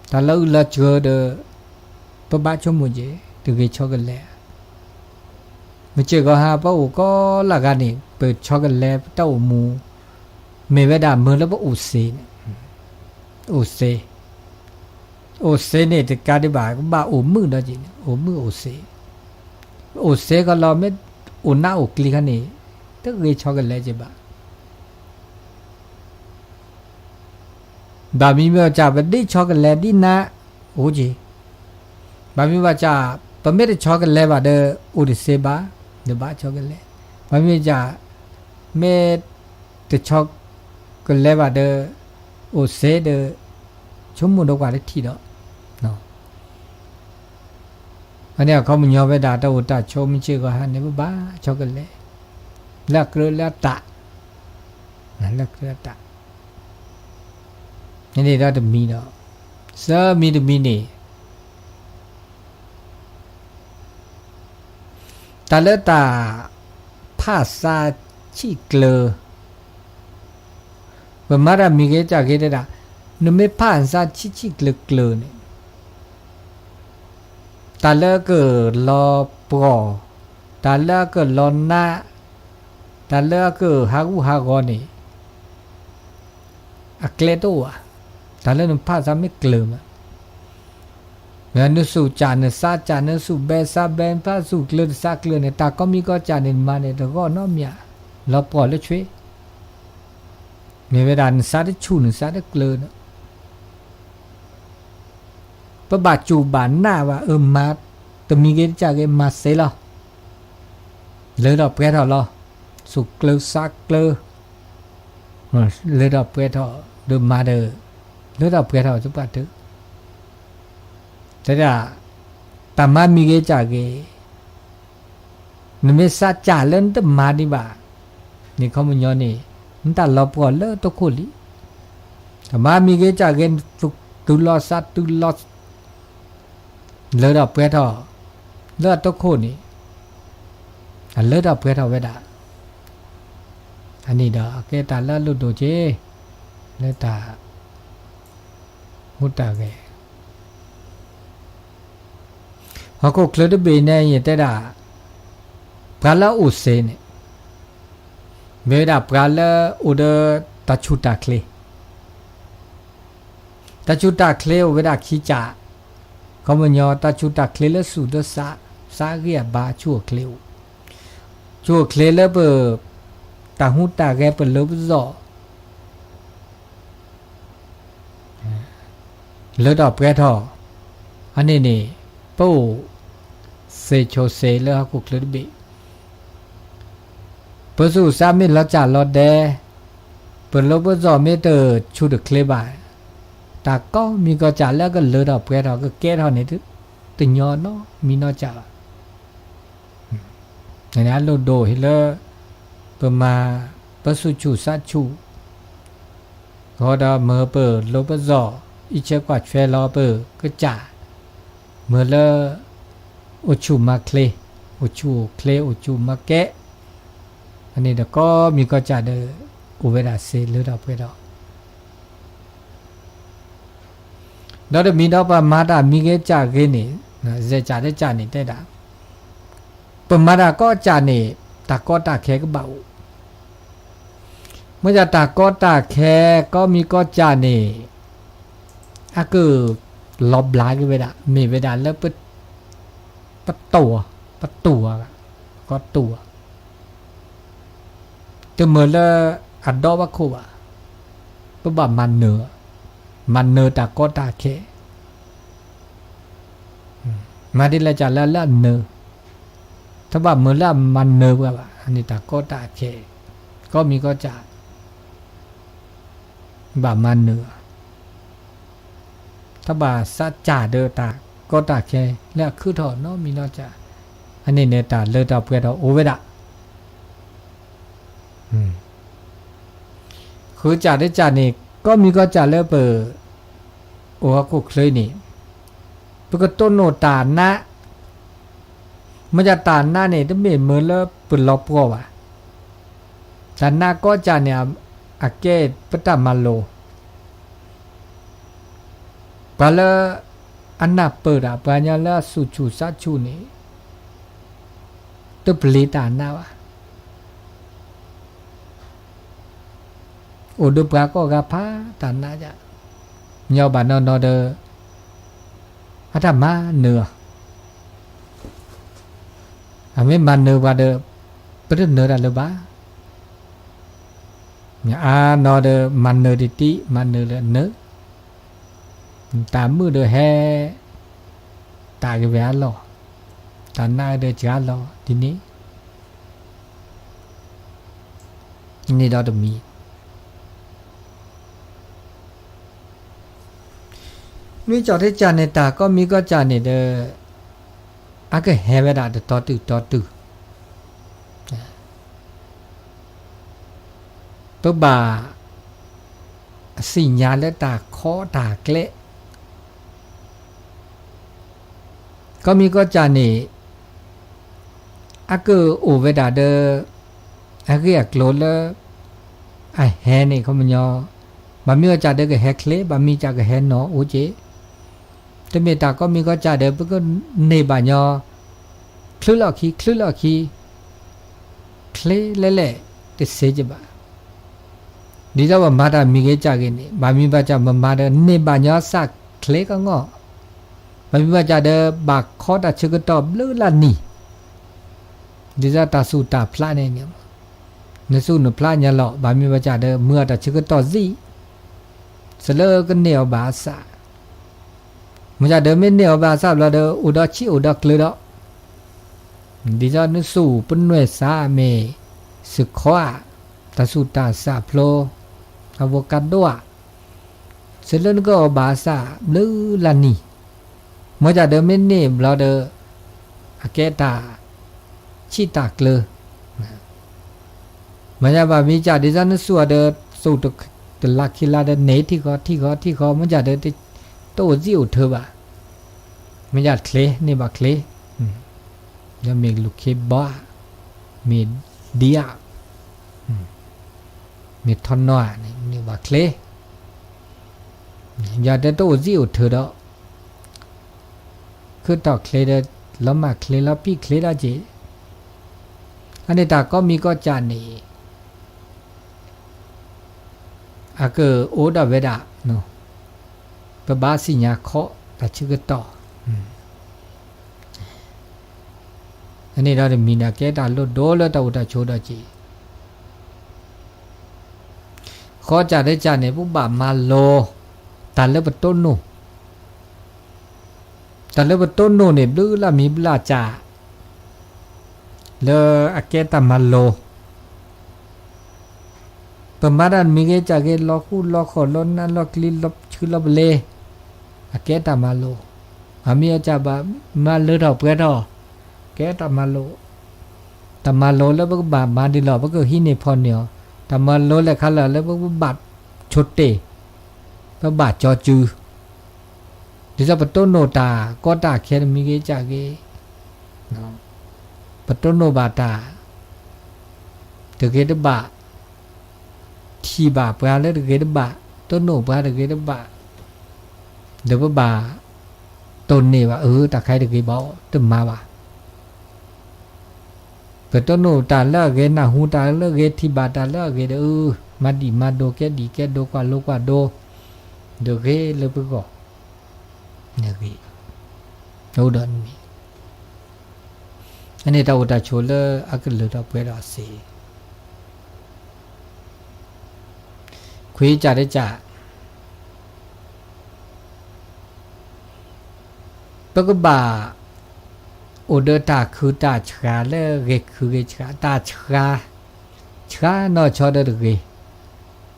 တၢ်လၢအုၣ်လၢစှၤဒီး, ပဘၣ်ဆိကမိၣ်က့ၤ တဂ့ၤဆီကလဲၤ မုၢ်စ့ၢ်ကီးဟါ ပအိၣ်ကိးလၢဂၤန့ၣ် ပဆီကလဲၤပတၢ်အိၣ်မူ, မ့ၢ်ဝဲဒၣ်မုာ်လၢပအိၣ်စ့န့ၣ်, အိၣ်စ့, အိၣ်စ့န့ၣ်တကးဒံးဘၣ် ကဘၣ်အိၣ်မုာ်ဒီးက့ၤန့ၣ် အိၣ်မုာ်အိၣ်စ့, အိၣ်စ့ကလီၤ မ့ၢ်အိၣ်နးအိၣ်ကျံၤခါန့ၣ်, တဂ့ၤဆီကလဲၤက့ၤဘၣ် ဘၣ်မံၤမ့ၢ်စၢ် ပဒ်ဆီကလဲၤဒ်နး, အိၣ်က့ၤ, ဘၣ်မံၤဘၣ်စၢ်, ပမ့ၢ်တဆီကလဲၤဘၣ်ဒီး, အိၣ်တစ့ဘၣ်, ဒီးဘၣ်ဆီကလဲၤ, ဘၣ်မံၤစၢ်, မ့ၢ်တဆီကလဲၤဘၣ်ဒီး, အိၣ်စ့ဒီး, ဆိကမိၣ်ဒီးကွၢ်တထံၣ်ဒီး, အန့ၣ်အခီပညီဝဲဒၣ် တၢ်အိၣ်တၢ်ဆိးမုၢ်စ့ၢ်ကီးဟါန့ၣ် ပဘၣ်ဆီကလဲၤ, လၢအကြၢးလၢအတၢ်, လၢအကြၢးလၢအတၢ်, န့ၣ်ဒီးတမံၤဒီး, သၢမံၤတမံၤန့ၣ်, တၢ်လၢတၢ်ဖးသးဆံၣ်ကျၢၤ, ပမၤတၢ်မံၤဂ့ၤတၢ်ဂ့ၤတဲဒၣ်, နမ့ၢ်ဖးသးဆံၣ်ဆံၣ်ကျၢၤကျၢၤန့ၣ်, တၢ်လၢအကလီၤပှီၢ်, တၢ်လၢအကလီၤနး, တၢ်လၢအကဟးဂူာ်ဟးဂီၤန့ၣ် အကျဲတအိၣ်ဧါ, တၢ်လၢနဖးသးမ့ၢ်ကျၢၤမး, နသူၣ်စၢ်နသးစၢ် နသူၣ်ဘဲသးဘဲ နဖးသူၣ်ကျၢၤတသးကျၢၤန့ၣ် တၢ်ကိးမံၤကိးစၢ်န့ၣ် နမၤန့ၣ်တဂီၢ်နီတမံၤ, လီၤပှီၢ်လၢဆွ့, မ့ၢ်ဝဲဒၣ်နသးတဆူၣ်နသးတကျၢၤန့ၣ် ပဘၣ်စူၢ်ဘၣ်နာ်ဘၣ် အၢ မၤတမံၤဂ့ၤတစၢ်ဂ့ၤ မၤသ့လီၤ, လၢထီၣ်ပှဲၤထီၣ်လီၤ, သူၣ်ကျၢၤသးကျၢၤ, လၢထီၣ်ပှဲၤထီၣ် ဒီးမၤဒီး, လၢထီၣ်ပှဲၤထီၣ်သပှၢ်တၢၢ်, တဲဒၣ်, တၢ်မၤမံၤဂ့ၤတစၢ်ဂ့ၤ နမ့ၢ်သးစၢ်လၢနတမၤဒံးဘၣ်, န့ၣ်ခီပညီန့ၣ်, နတၢ်လီၤပှီၢ်လၢတခိၣ်လံ, တၢ်မၤမံၤဂ့ၤတစၢ်ဂ့ၤ နသူၣ်လီၤသးတုၤလီၤ လၢထီၣ်ပှဲၤထီၣ်, လၢအတခိၣ်န့ၣ်, အလၢထီၣ်ပှဲၤထီၣ်ဝဲဒၣ်, အန့ၣ်ဒီးအကဲတၢ်လၢအလိၣ်ဒိၣ်က့ၤ လၢတၢ်ဟူးတၢ်ဂဲၤ ဟီၣ်ခိၣ်ချၢတဘ့ၣ်န့ၣ် ယတဲဒၣ် ပှၤလၢအအိၣ်စ့န့ၣ် မ့ၢ်ဝဲဒၣ်ပှၤလၢအိၣ်ဒီးတၢ်ဆူၣ်တၢ်ချ့, တၢ်ဆူၣ်တၢ်ချ့အိၣ်ဝဲဒၣ်ခံကၢ်, ခီပညီ တၢ်ဆူၣ်တၢ်ချ့လၢသူၣ်လၢသး, သးဂံၢ်အဘါ ဆူၣ်အိၣ်ချ့အိၣ်, ဆူၣ်အိၣ်ချ့လၢပ တၢ်ဟူးတၢ်ဂဲၤ ပလၢပစီၣ် လၢထီၣ်ပှဲၤထီၣ်, အန့ၣ်န့ၣ် ပအိၣ်စ့ဆိးစ့လၢဟီၣ်ခိၣ်ချၢတဘ့ၣ်, ပသူၣ်ပသးမ့ၢ်လီၤစၢ်လီၤဒဲ, ပလၢပစီၣ်မ့ၢ်တဆူၣ်တချ့ဘၣ်, တၢ်ကိးမံၤကီးကၢ်လၢအကလၢထီၣ်ပှဲၤထီၣ် ကကဲထီၣ်န့ၣ် တညီနီတမံၤနီတမံၤဘၣ်. အလိၣ်ဒိၣ်ဟ့ၣ်လၢ ပမၤ ပသူၣ်ဆူၣ်သးဆူၣ် ဃီဒီးမ့ၢ်ပလီၢ်ပစီၣ် အံးဆၢကွၢ်ထွဲလီၤပကစၢ်, မ့ၢ်လၢ အိၣ်ဆူၣ်မၤချ့, အိၣ်ဆူၣ်အိၣ်ချ့ အိၣ်ဆူၣ်မၤကဲ, အန့ၣ်ဒီးကိးမံၤကီးကၢ်ဒီး အိၣ်ဝဲဒၣ်စ့လၢထီၣ်ပှဲၤထီၣ် ဒီးတမံၤဒီးပမၤတၢ်မံၤဂ့ၤကၢ်ဂ့ၤန့ၣ်, စဲးကၢ်တကၢ်န့ၣ်တဲဒၣ်, ပမၤတၢ်ကိးကၢ်န့ၣ် တၢ်ကီတၢ်ခဲကဘၣ်အိၣ်, မ့ၢ်ဒၣ်တၢ်ကီတၢ်ခဲ ကိးမံၤကီးကၢ်န့ၣ် အက လီၤဘျါက့ၤဝဲဒၣ် မ့ၢ်ဝဲဒၣ်လၢ ပတိၢ်, ပတိၢ်, ကီတိၢ် တမ့ၢ်လၢအဒီဘၣ်ခိၣ်ဘၣ်, ပဘၣ်မၤနၢၤ, မၤနၢၤတၢ်ကီတၢ်ခဲ, မၤဒ်လဲၣ်ကၢ်လၢလၢအနၢၤ, တဘၣ်မ့ၢ်လၢအမၤနၢၤပှၤဘၣ်, အန့ၣ်တၢ်ကီတၢ်ခဲ, ကိးမံၤကီးကၢ် ဘၣ်မၤနၢၤ, တဘၣ်သးစၢ်ဒီးတၢ်ကီတၢ်ခဲလၢအခုၣ်ထီၣ်နီတမံၤနီတမံၤ, အန့ၣ်န့ၣ်တၢ်လၢထီၣ်ပှဲၤထီၣ်အိၣ်ဝဲဒၣ် ဃုကၢ်တကၢ်န့ၣ် ကိးမံၤကီးကၢ်လၢပ အိၣ်ဟီၣ်ခိၣ်ချၢန့ၣ် ပကတိၢ်နီၣ်တၢ်နး, မ့ၢ်ဒၣ်တၢ်နးန့ၣ် တမ့ၢ်မ့ၢ်လၢပလီၤပှီၢ်ဘၣ်, တၢ်နးကီးကၢ်န့ၣ် အကဲပတၢ်မၤလိာ် ပှၤလၢအနၢ်ပၢၢ်တၢ် ပှၤကညီလၢအသူၣ်ဆူၣ်သးဆူၣ်န့ၣ် တပျံၤတၢ်နးဘၣ်, အိၣ်ဒီးပှၤကိးဂၤဖးတၢ်နးယါ, ညီဘၣ်နီၢ်နီၢ်ဒီး အတၢ်မၤနၢၤအီၤ, အမ့ၢ်မၤနၢၤပှၤဒီး ပတနၢၤတၢ်လၢၤဘၣ်, အါနီၢ်ဒီး မၤနၢၤတံၢ်တံၢ် မၤနၢၤလၢအနၢၤ, တၢ်မုာ်ဒီးဟဲ တၢ်ဂ့ၤဝဲအလီၢ်, တၢ်နးဒီးစှၤလီၤဒ်န့ၣ်, န့ၣ်ဒီးတမံၤ မ့ၢ်ကၠီၣ်ထံကၢ်န့ၣ် တၢ်ကိးမံၤကိးကၢ်န့ၣ်ဒီး အကဟဲဝဲဒၣ်တတီၤတုၤတီၤတုၤ, ပဘၣ်သ့ၣ်ညါလၢတၢ်ခီတၢ်ကျဲ, ကိးမံၤကိးကၢ်န့ၣ် အကအိၣ်ဝဲဒၣ်ဒီး အဂ့ၢ်အကျိၤလၢ အဟဲန့ၣ် ခီပညီ, ဘၣ်မံၤကၢ်ဒီးကဟဲချ့, ဘၣ်မံၤကၢ်ကဟဲနီၢ်အိၣ်က့ၤ, တမ့ၢ်တၢ်ကိးမံၤကိးကၢ်ဒီး ပကန့ၢ်ဘၣ်ညီ ချုးလီၢ်ခံ ချုးလီၢ်ခံ ချ့လဲၣ်လဲၣ် တစ့ကဘၣ်. ဒ်သိးပမၤတၢ်မံၤဂ့ၤကၢ်ဂ့ၤန့ၣ် ဘၣ်မံၤဘၣ်ကၢ်မၤမၤဒီး န့ၢ်ဘၣ်ညီစၢ်ချ့ကငီၢ်, ဘၣ်မံၤဘၣ်ကၢ်ဒီး ဘၣ်ခီတၢ်ဆၢကတီၢ်ဘျုးလၢနံၤ, ဒ်သိးတၢ်သူၣ်တၢ်ဖျးန့ၣ်, နသူၣ်နဖျးညါလီၤ ဘၣ်မံၤဘၣ်ကၢ်ဒီး မၤအီၤတၢ်ဆၢကတီၢ်သံ, စလၢကန့ၢ်အီၤဘၣ်အသး, မ့ၢ်ကၢ်ဒီးမ့ၢ်န့ၢ်အီၤဘၣ်အသးဘျီဒီး အိၣ်ဒီးဆံးအိၣ်ဒီးကျၢၤဒီး ဒ်သိးနသူၣ်ပနွဲၢ်သးမ့ၢ် စခီဧါ, တၢ်သူၣ်တၢ်သးဖျိ, အဝိကၣ်ဒိဧါ, စလၢနကအီၣ်ဘၣ်အသးဘျုးလၢနံၤ, မ့ၢ်ကၢ်ဒီးမ့ၢ်န့ၢ်ဘျီဒီး အကဲတၢ်ဆံးတၢ်ကျၢၤ မ့ၢ်ဘၣ်မံၤကၢ်ဒ်သိးနသူၣ်အီၤဒီး သူၣ်တလါခံလါဒီး န့ၢ်ထံၣ်ဃီထံၣ်ဃီထံၣ်ဃီ မ့ၢ်ကၢ်ဒီး တအိၣ်သံအိၣ်ထၢဘၣ်, မ့ၢ်ကၢ်ချ့ န့ၢ်ဘၣ်ချ့, ဒီးမ့ၢ်လူၤခ့ဘီဧါ, မ့ၢ်ဒံဧါ, မ့ၢ်ထီၣ်နီၢ်ဧါန့ၣ် န့ၢ်ဘၣ်ချ့, ယတဲတအိၣ်စံၣ်အိၣ်ထုးဒီး ခုၣ်ထီၣ်ချ့ဒီး လီၤမၢ်ချ့လီၤပံာ်ချ့ဒၣ်က့ၤ, အန့ၣ်တၢ်ကိးမံၤကိးကၢန့ၣ် အကအိၣ်ဒီးဝဲဒၣ်, ပဘၣ်သ့ၣ်ညါခီတၢ်ဆၢကတီၢ်, အန့ၣ်ဒီးတမံၤန့ၣ် ကဲတၢ်လိၣ်ဒိလၢတၢ်အိၣ်တၢ်ဆိးဒီးက့ၤ ဃီကၢ်တကၢ်န့ၣ် ပကဘၣ်မၤလိ တၢ်လၢပတိၢ်နီၣ်, တၢ်လၢပတိၢ်နီၣ်န့ၣ် ဘျုးလၢမံၤဘျုးလၢကၢ် လၢအကဲတၢ်မၤလိ, ပမၤတၢ်တမံၤဂ့ၤကၢ်ဂ့ၤ လီၤဃူလီၤဃီၣ် လီၤနးလီၤကျံၤ လီၤဆှုလီၤပလ့ၤ, အကဲတၢ်မၤလိ, အမ့ၢ်အကၢ်ဘၣ်မၤလၢထီၣ်ပှဲၤထီၣ်, ကဲတၢ်မၤလိ, တၢ်မၤလိလၢပကဘၣ်မၤဒ်လဲၣ် ပကဟံးန့ၢ်ဖီၣ်န့ၢ်အီၤ, တၢ်မၤလိလဲၤခါလၢာ်လၢပကဘၣ်ဆိတ့ၢ်, ပဘၣ်ကၠီစု ဒ်သိးပတိၢ်နီၣ်တၢ်ကီတၢ်ခဲတမံၤဂ့ၤကၢ်ဂ့ၤ, ပတိၢ်နီၣ်ဘၣ်တၢ်တဂ့ၤတဘၣ်, ထံၣ်ဘၣ်ပှၤလၢတဂ့ၤတဘၣ်, တိၢ်နီၣ်ပှၤတဂ့ၤတဘၣ်, ဒီးပဘၣ်တိၢ်နီၣ်ဘၣ် အၢ တၢ်ခါအံၤတဂ့ၤဘၣ် တမၤဘၣ် ပတိၢ်နီၣ်တၢ်လၢအဂ့ၤ နၢ်ဟူတၢ်လၢအဂ့ၤ ထံၣ်ဘၣ်တၢ်လၢအဂ့ၤဒီး အၢ မၤဒံၣ်မၤဒိး ကဲဒံၣ်ကဲဒိး ကွၢ်လိကွၢ်ဒိး ဒီးဂ့ၤလၢပဂီၢ်, န့ၣ်ဂ့ၤ, အိၣ်ဒီးန့ၣ်, အန့ၣ်တၢ်အိၣ်တၢ်ဆိးလၢအကလုၢ်ထီၣ်ပှဲၤထီၣ်စ့ၢ် ခွံကၢ်တကၢ် ပကဘၣ်အိၣ်ဒီးတၢ်ခုၣ်တၢ်ဆှးလၢဂ့ၤခုၣ်ဂ့ၤဆှး, တၢ်ဆှး, ဆှးနီၢ်ဆီဒီးတဂ့ၤ,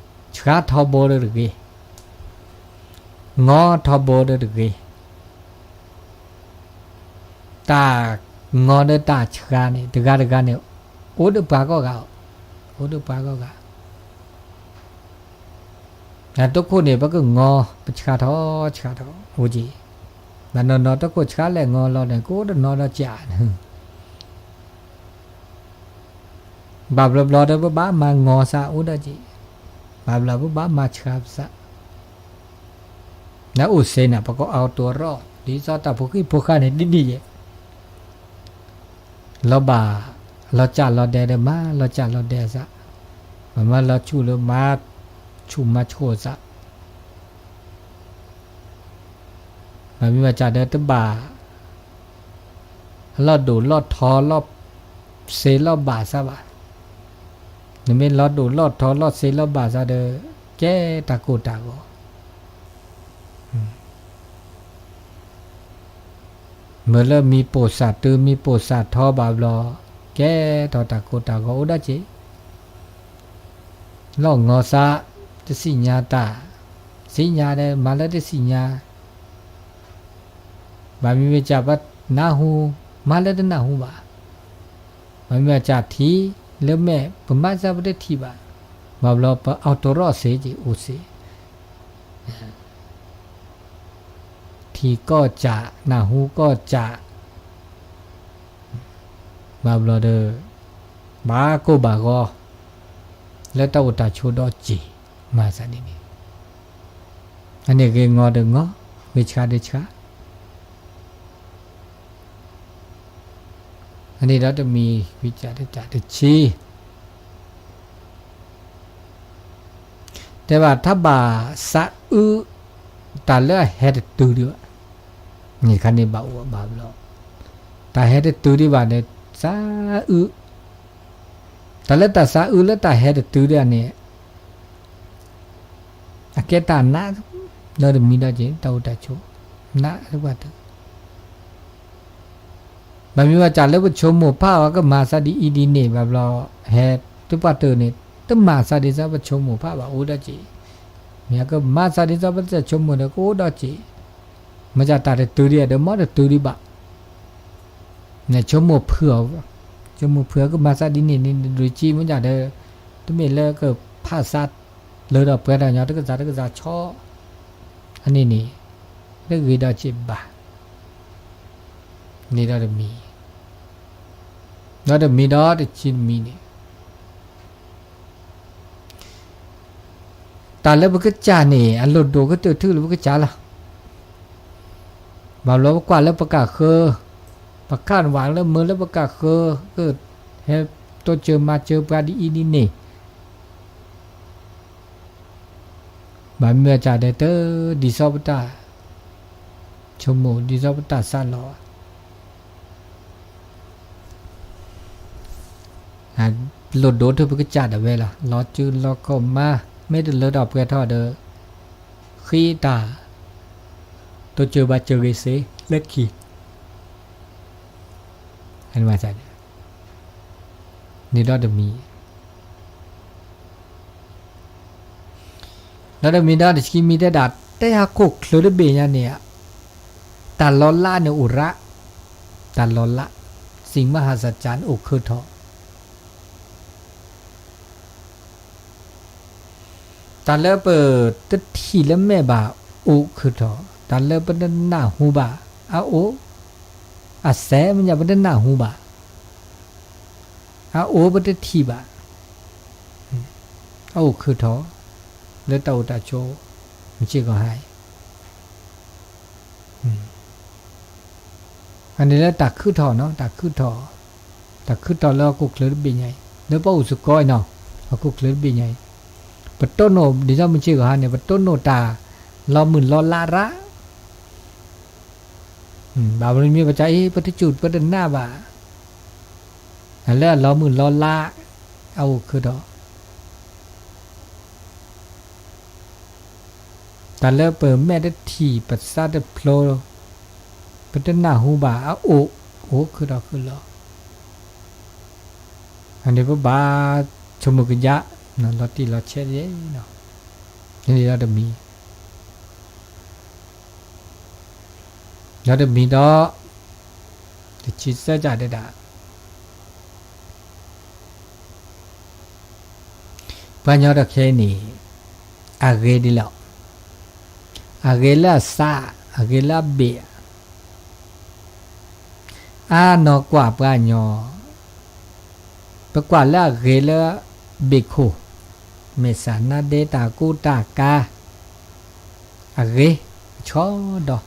ဆှးထီဘိဒီးတဂ့ၤ, ငီထီဘိဒီးတဂ့ၤ, တၢ်ငီဒီးတၢ်ဆှးန့ၣ် တဂၤတဂၤန့ၣ် အိၣ်ဒီးပှၤကိးဂၤ, အိၣ်ဒီးပှၤကိးဂၤ နတိခိၣ်န့ၣ် ပကငီ ပဆှးထီၣ်ဆှးထီၣ်အိၣ်က့ၤ, ဘၣ်နီၢ်နီၢ်တခိၣ်ဆှးလဲၣ်ငီလီၤန့ၣ် ကအိၣ်တနီၤဒီးကၢ်န့ၣ်, ဘၣ်ဘျီဘျီဒီး ပဘၣ်မၤငီစၢ်အိၣ်ဒီးက့ၤ, ဘၣ်ဘျီပဘၣ်မၤဆှးပစၢ်, နအိၣ်စ့ၢ်န့ၣ် ပကအီၣ်တိၢ်ရီၣ် ဒ်သိးတၢ်ဖိဃံဖိဃာ်န့ၣ် ဒ်န့ၣ်ယဲၢ် လီၤဘၣ် လီၤစၢ်လီၤဒဲးဒီး မၤလီၤစၢ်လီၤဒဲးအသး, မၤမၤလီၤဆူၣ်လၢမၤဆူၣ်မၤဆှိၣ်အသး, မ့မ့ၢ်ဘၣ်ဆၣ်ဒီးတဘၣ် လီၤဒိၣ်လီၤထီလီၤစ့လီၤဘၣ်သးဘၣ်, နမ့ၢ်လီၤဒိၣ်လီၤထီလီၤစ့လီၤဘၣ်သးဒီး ကဲတၢ်ကိၢ်တၢ်ဂီၤ မ့ၢ်လၢမံၤပိာ်စၢ်တုၤမံၤပိာ်စၢ်ထီဘၣ်ဘျီ, ကဲထီၣ်တၢ်ကိၢ်တၢ်ဂီၤအိၣ်ဒီးက့ၤ, လီၤငီၤသး, တသ့ၣ်ညါတၢ်, သ့ၣ်ညါဒီးမၤလၢတသ့ၣ်ညါ, ဘၣ်မ့မ့ၢ်ဘၣ်ဆၣ်ပနၢ်ဟူ, မၤလၢတနၢ်ဟူဘၣ်, ဘၣ်မ့မ့ၢ်ဘၣ်ဆၣ်ထံၣ်လၢမဲာ် ပမၤစၢ်ပတထံၣ်ဘၣ်, ဘၣ်ဘျီပအီၣ်တိၢ်ရီၣ်စ့က့ၤအိၣ်စ့ၢ် ထံၣ်ကီၢ်စၢ် နၢ်ဟူကီၢ်စၢ်, ဘၣ်ဘျီဒီး ဘၣ်ကိၢ်ဘၣ်ဂီၤ လၢတၢ်အိၣ်တၢ်ဆိးဒီးစ့ၢ် မၤသးဒ်န့ၣ်, အန့ၣ်ဂ့ၤငီဒီးငီ, ဂ့ၤဆှးဒီးဆှး, အန့ၣ်ဒီးတမံၤ ခွံကၢ်တကၢ်တဆံ တဲဘၣ်တၢ်ဘၣ်သးအုး တၢ်လၢအဟဲတတုၤဒံးဘၣ်, န့ၣ်တခါန့ၣ်ဘၣ်အိၣ်ဘၣ်ဘျီ, တၢ်ဟဲတတုၤဒံးဘၣ်န့ၣ် သးအုး, တၢ်လၢတၢ်သးအုးလၢတၢ်ဟဲတတုၤဒံးန့ၣ် အကဲတၢ်နး လၢတမံၤဒီးက့ၤ တၢ်အိၣ်တၢ်ဆိး နးလၢပှၤတ ဘၣ်မ့ၢ်ဘၣ်ဆၣ်လၢပဆိကမိၣ်ဖးအီၤ ကမၤသးဒ်အံၤဒ်န့ၣ် ဘၣ်ဘျီ ဟဲတပှၢ်တၢၢ်န့ၣ် တမၤသးဒ်သိးပဆိကမိၣ်ဖးဘၣ်အိၣ်ဒီးက့ၤ, မ့ၢ်ကမၤသးဒ်သိးပတဆိကမိၣ်ဒီးကအိၣ်ဒီးက့ၤ, မ့ၢ်တၢ်တတုၤဒံးဒီး မ်တတုၤဒံးဘၣ်, နဆိကမိၣ်ဖုးအီၤ, ဆိကမိၣ်ဖုးအီၤ ကမၤသးဒ်န့ၣ်န့ၣ် ဒုးကံ မ့ၢ်တၢ်ဒီး တမ့ၢ်လၢကဖးသးလၢဒီးပှဲၤတၢ်ညီ တကစၢ်တကစၢ်ဆီ အန့ၣ်န့ၣ် တဂ့ၤဒီးစ့ၢ်ဘၣ်, န့ၣ်ဒီးတမံၤ, ဒီးတမံၤဒီးတဆံတမံၤန့ၣ်, တၢ်လၢပကစၢ်န့ၣ် အလိၣ်ဒိၣ်ကတၢၢ်ထုးလၢပကစၢ်လီၤ. ဘၣ်ဘျီပကွၢ်လၢပကၢ်ဃၢၤ, ပခးဝးလၢမုာ်လၢပကၢ်ဃၢၤ, ဟဲတိစၢၤမၤစၢၤပှၤဒ်အံၤဒ်န့ၣ်, ဘၣ်မ့ၢ်အစၢ်ဒဲးတၢ် ဒ်သိးပတၢ်ဆိကမိၣ် ဒ်သိးပတၢ်စးလီၤ လိၣ်ဒိၣ်ထုးပကစၢ်ဒၣ်ဝဲလီၤ. လီၤစုလီၤခီၣ်မါ, မ့ၢ်တလၢထီၣ်ပှဲၤထီၣ်ဒီး ဃ့တၢ် တိစၢၤဘၣ်စၢၤဂ့ၤစ့ၢ်လၢခံ န့ၣ်ဒီးတမံၤ, ဒီးတမံၤဒီးတဆံမံၤတဲဒၣ် တဲဟးခိၣ်ချၢတဘ့ၣ်ညါန့ၣ်, တၢ်လီၤလးန့ၣ်အိၣ်ရၣ်, တၢ်လီၤလး, စံးမဟါစၢ်ကၢန့ၣ်အိၣ်ခုးထီၣ် တၢ်လၢပတထံၣ်လၢမဲာ်ဘၣ်အိၣ်ခုးထီၣ်, တၢ်လၢပတနၢ်ဟူဘၣ်အအိၣ်, အစဲမ့ၢ်ညါပတနၢ်ဟူဘၣ် အအိၣ်ပတထံၣ်ဘၣ်, အအိၣ်ခုးထီၣ် လၢတၢ်အိၣ်တၢ်ဆိး မုၢ်ဆ့ၣ်ကီၢ်ဟါအံၤ အန့ၣ်လၢတၢ်ခုးထီၣ်နီၤ, တၢ်ခုးထီၣ်, တၢ်ခုးထီၣ်လၢဟီၣ်ခိၣ်ချၢတဘ့ၣ်ညါအံၤ, လၢပအိၣ်စ့ၢ်ကီးအံၤနီၤ, ဟီၣ်ခိၣ်ချၢတဘ့ၣ်ညါအံၤ, ပတိၢ်နီၣ် ဒ်သိးမုၢ်ဆ့ၣ်ကီၢ်ဟါန့ၣ် ပတိၢ်နီၣ်တၢ်လီၤမုၢ်လီၤလးရၣ် ဘၣ်မနုၤမ့ၢ်ပစံးအံၤ ပတစူၢ်ပတနာ်ဘၣ်, တၢ်လၢအလီၤမုၢ်လီၤလး အအိၣ်ခုးထီၣ် တၢ်လၢပမဲာ်တထံၣ် ပသးတဖျိ ပတနၢ်ဟူဘၣ်အအိၣ် အိၣ်ခုးထီၣ်ခုးလီၤ, အန့ၣ်ပဘၣ်ဆိကမိၣ်ကယၢ် လီၤတံၢ်လီၤဆဲး, န့ၣ်ဒီးတမံၤ ဒီးတမံၤဒီး တဆံသၢကၢ်တဲဒၣ် ပှၤကညီဒီးခဲအံၤန့ၣ် အဂ့ၤဒ်လဲၣ်, အဂ့ၤလၢအသး, အဂ့ၤလၢအဘ့ၣ်, အါနီၢ်ကွၢ်ပှၤကညီ, ပကွၢ်လၢအဂ့ၤလၢဘ့ၣ်ခိၣ်, မဲာ်ဆှးနါဒ့တၢ်ကူတၢ်ကၤ, အဂ့ၤ, ကဆီဒီး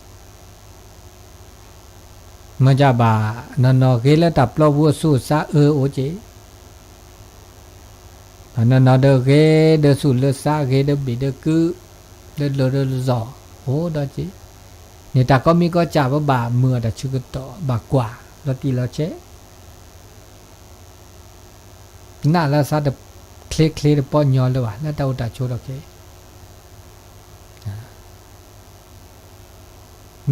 မ့ၢ်ကဘၣ် နီၢ်နီၢ်ဂ့ၤလၢတၢ်ပျီပူၤအသူၣ်အသးအၢအိၣ်က့ၤ, နီၢ်နီၢ်ဒီးဂ့ၤဒီးသူၣ်လၢသး ဂ့ၤဒီးဘ့ၣ်ဒီးကု, လၢလိၤဒီးလၢလီၢ် အိၣ်ဒီးက့ၤ, န့ၣ်တၢ်ကိးမံၤကိးစၢ် ပဘၣ်မုာ်အတၢ်ဆၢကတီၢ် ဘၣ်ကွၢ်လီၤတံၢ်လီၤဆဲး နာ်လၢသးတချ့ချ့တပီညီလၢၤဘၣ် လၢတၢ်အိၣ်တၢ်ဆိးဒီးခဲအံၤ,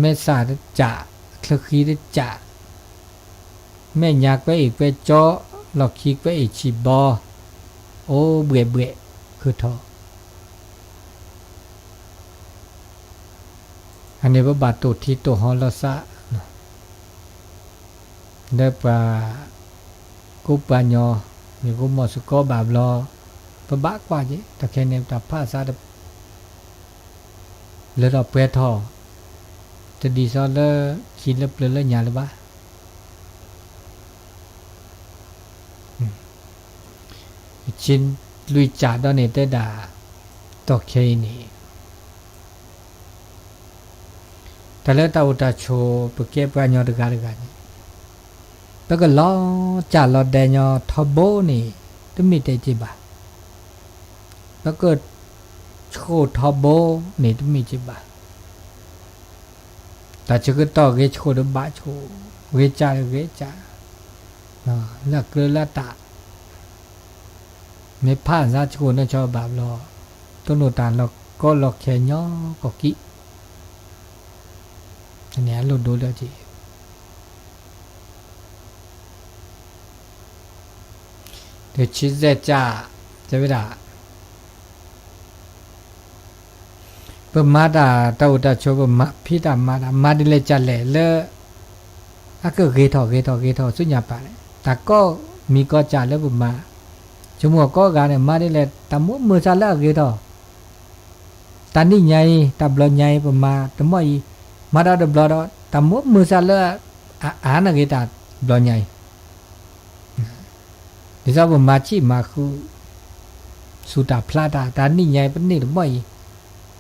မဲာ်ဆှးတစး, ချၢဃံတစး, မဲာ်ညါကွဲအ့ၣ်ကွဲကၠီ, လီၢ်ခံကွဲအ့ၣ်ဆံးဘီ, အိၣ်ဘှဲၣ်ဘှဲၣ်, ခုးထီၣ် အန့ၣ်ပဘၣ်တိၢ်ထံတိၢ်ဟီလီၤသး လၢပှၤကိးပှၤကညီ မ့ၢ်ကိးမီၢ်စ့ၢ်ကီးဘၣ်ဘျီ, ပဘၣ်ကွၢ်က့ၤ တၢ်ခဲအံၤန့ၣ် တၢ်ဖးစး လၢထီၣ်ပှဲၤထီၣ် တဒ်သိးလၢခံလၢပျၢၤလၢညါလၢၤဘၣ်. ဆံလွံၢ်စးဒီးန့ၣ်တဲဒၣ် တီၢ်ခဲအံၤန့ၣ် တၢ်လၢတၢ်အိၣ်တၢ်ဆိး ပကဲပှၤကညီတဂၤတဂၤန့ၣ် ပကလီၤစၢ်လီၤဒဲးညီထီဘိန့ၣ် တမ့ၢ်တဲက့ၤဘၣ်. ပကဆှိၣ်ထီဘိန့ၣ် တမ့ၢ်က့ၤဘၣ်. တၢ်ဆၢကတီၢ်ဂ့ၤဆှိၣ်ဒီးဘၣ်ဆှိၣ်, ဂ့ၤစၢ်ဒီးဂ့ၤစၢ်, လၢအကြၢးလၢအတၢ် မ့ၢ်ဖးစးဆှိၣ်န့ၣ်ဆီဘၣ်ဘျီ, တိၢ်နီၣ်တၢ်လီၤကီလီၤခဲညီကီၢ်ကံၣ်, န့ၣ်အလိၣ်ဒိလၢက့ၤ တဆံစဲးစး တဲဝဲဒၣ် ပမၤတၢ်တၢ်အိၣ်တၢ်ဆိး ပမၤဖံးတၢ်မၤတၢ် မၤဒ်လဲၣ်ကလဲၣ်လၢ အကဂ့ၤထီၣ်ဂ့ၤထီၣ်ဂ့ၤထီၣ်ဆူညါပၢ်န့ၣ် တၢ်ကိးမံၤကိးစၢ်လၢပမၤ ဆိကမိၣ်အကိးဂၤန့ၣ် မၤဒ်လဲၣ် တၢ်မိၣ်မုာ်စၢ်လၢအဂ့ၤထီၣ် တၢ်နံၣ်ညါအံၤ တၢ်ဘျီညါအံၤ ပမၤတမီၢ်အံၤ မၤဒီးတဘျီဒီး တၢ်မိၣ်မုာ်စၢ်လၢ အအါနဂ့ၤတၢ်ဘျီညါအံၤ ဒ်သိးပမၤဆံးမၤဃုာ် စူၤတၢ်ဖျါတၢ် တၢ်နံၣ်ညါအံၤ ပန့ၢ်တဘီၣ်အံၤ,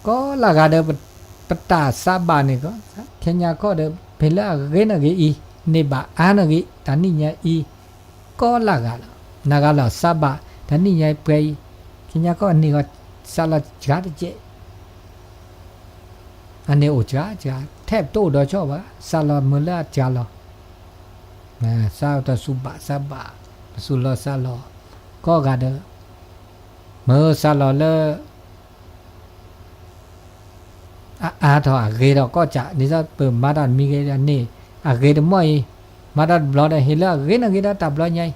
ကိးလၢဂၤဒီး ပတၢ်စးဘၣ်န့ၣ် ခဲညါခီဒီး ဖဲလၢအဂ့ၤနီၣ်ဂ့ၤအံၤ န့ၢ်ဘၣ်အါနီၣ်ဂ့ၤ တၢ်နံၣ်ညါအံၤ ကိးလၢဂၤလီၤ. နဂၤလီၤစးဘၣ် တၢ်နံၣ်ညါအံၤပှဲၤအံၤ ခဲညါခီန့ၢ်ဂီၤ စးလီၤစှၤတကဲး အန့ၣ်အိၣ်စှၤစှၤ ထဲပတအိၣ်ဒီးဆီဘၣ် စးလီၤမုာ်လၢအစှၤလီၤ, စးတၢ်စူၤဘၣ်စးဘၣ် ပစူၤလီၤစးလီၤ ကိးဂၤဒီး မ့ၢ်စးလီၤလၢ အအါထီၣ်အဂ့ၤဒီးကီၢ်စး ဒ်သိးပမၤတၢ်မံၤဂ့ၤန့ၣ် အဂ့ၤတမီၢ်အံၤ မၤတၢ်တဘျီဒီး ဟ့ၣ်လၢအဂ့ၤနီၣ်ဂ့ၤဒီးတၢ်ဘျီညါအံၤ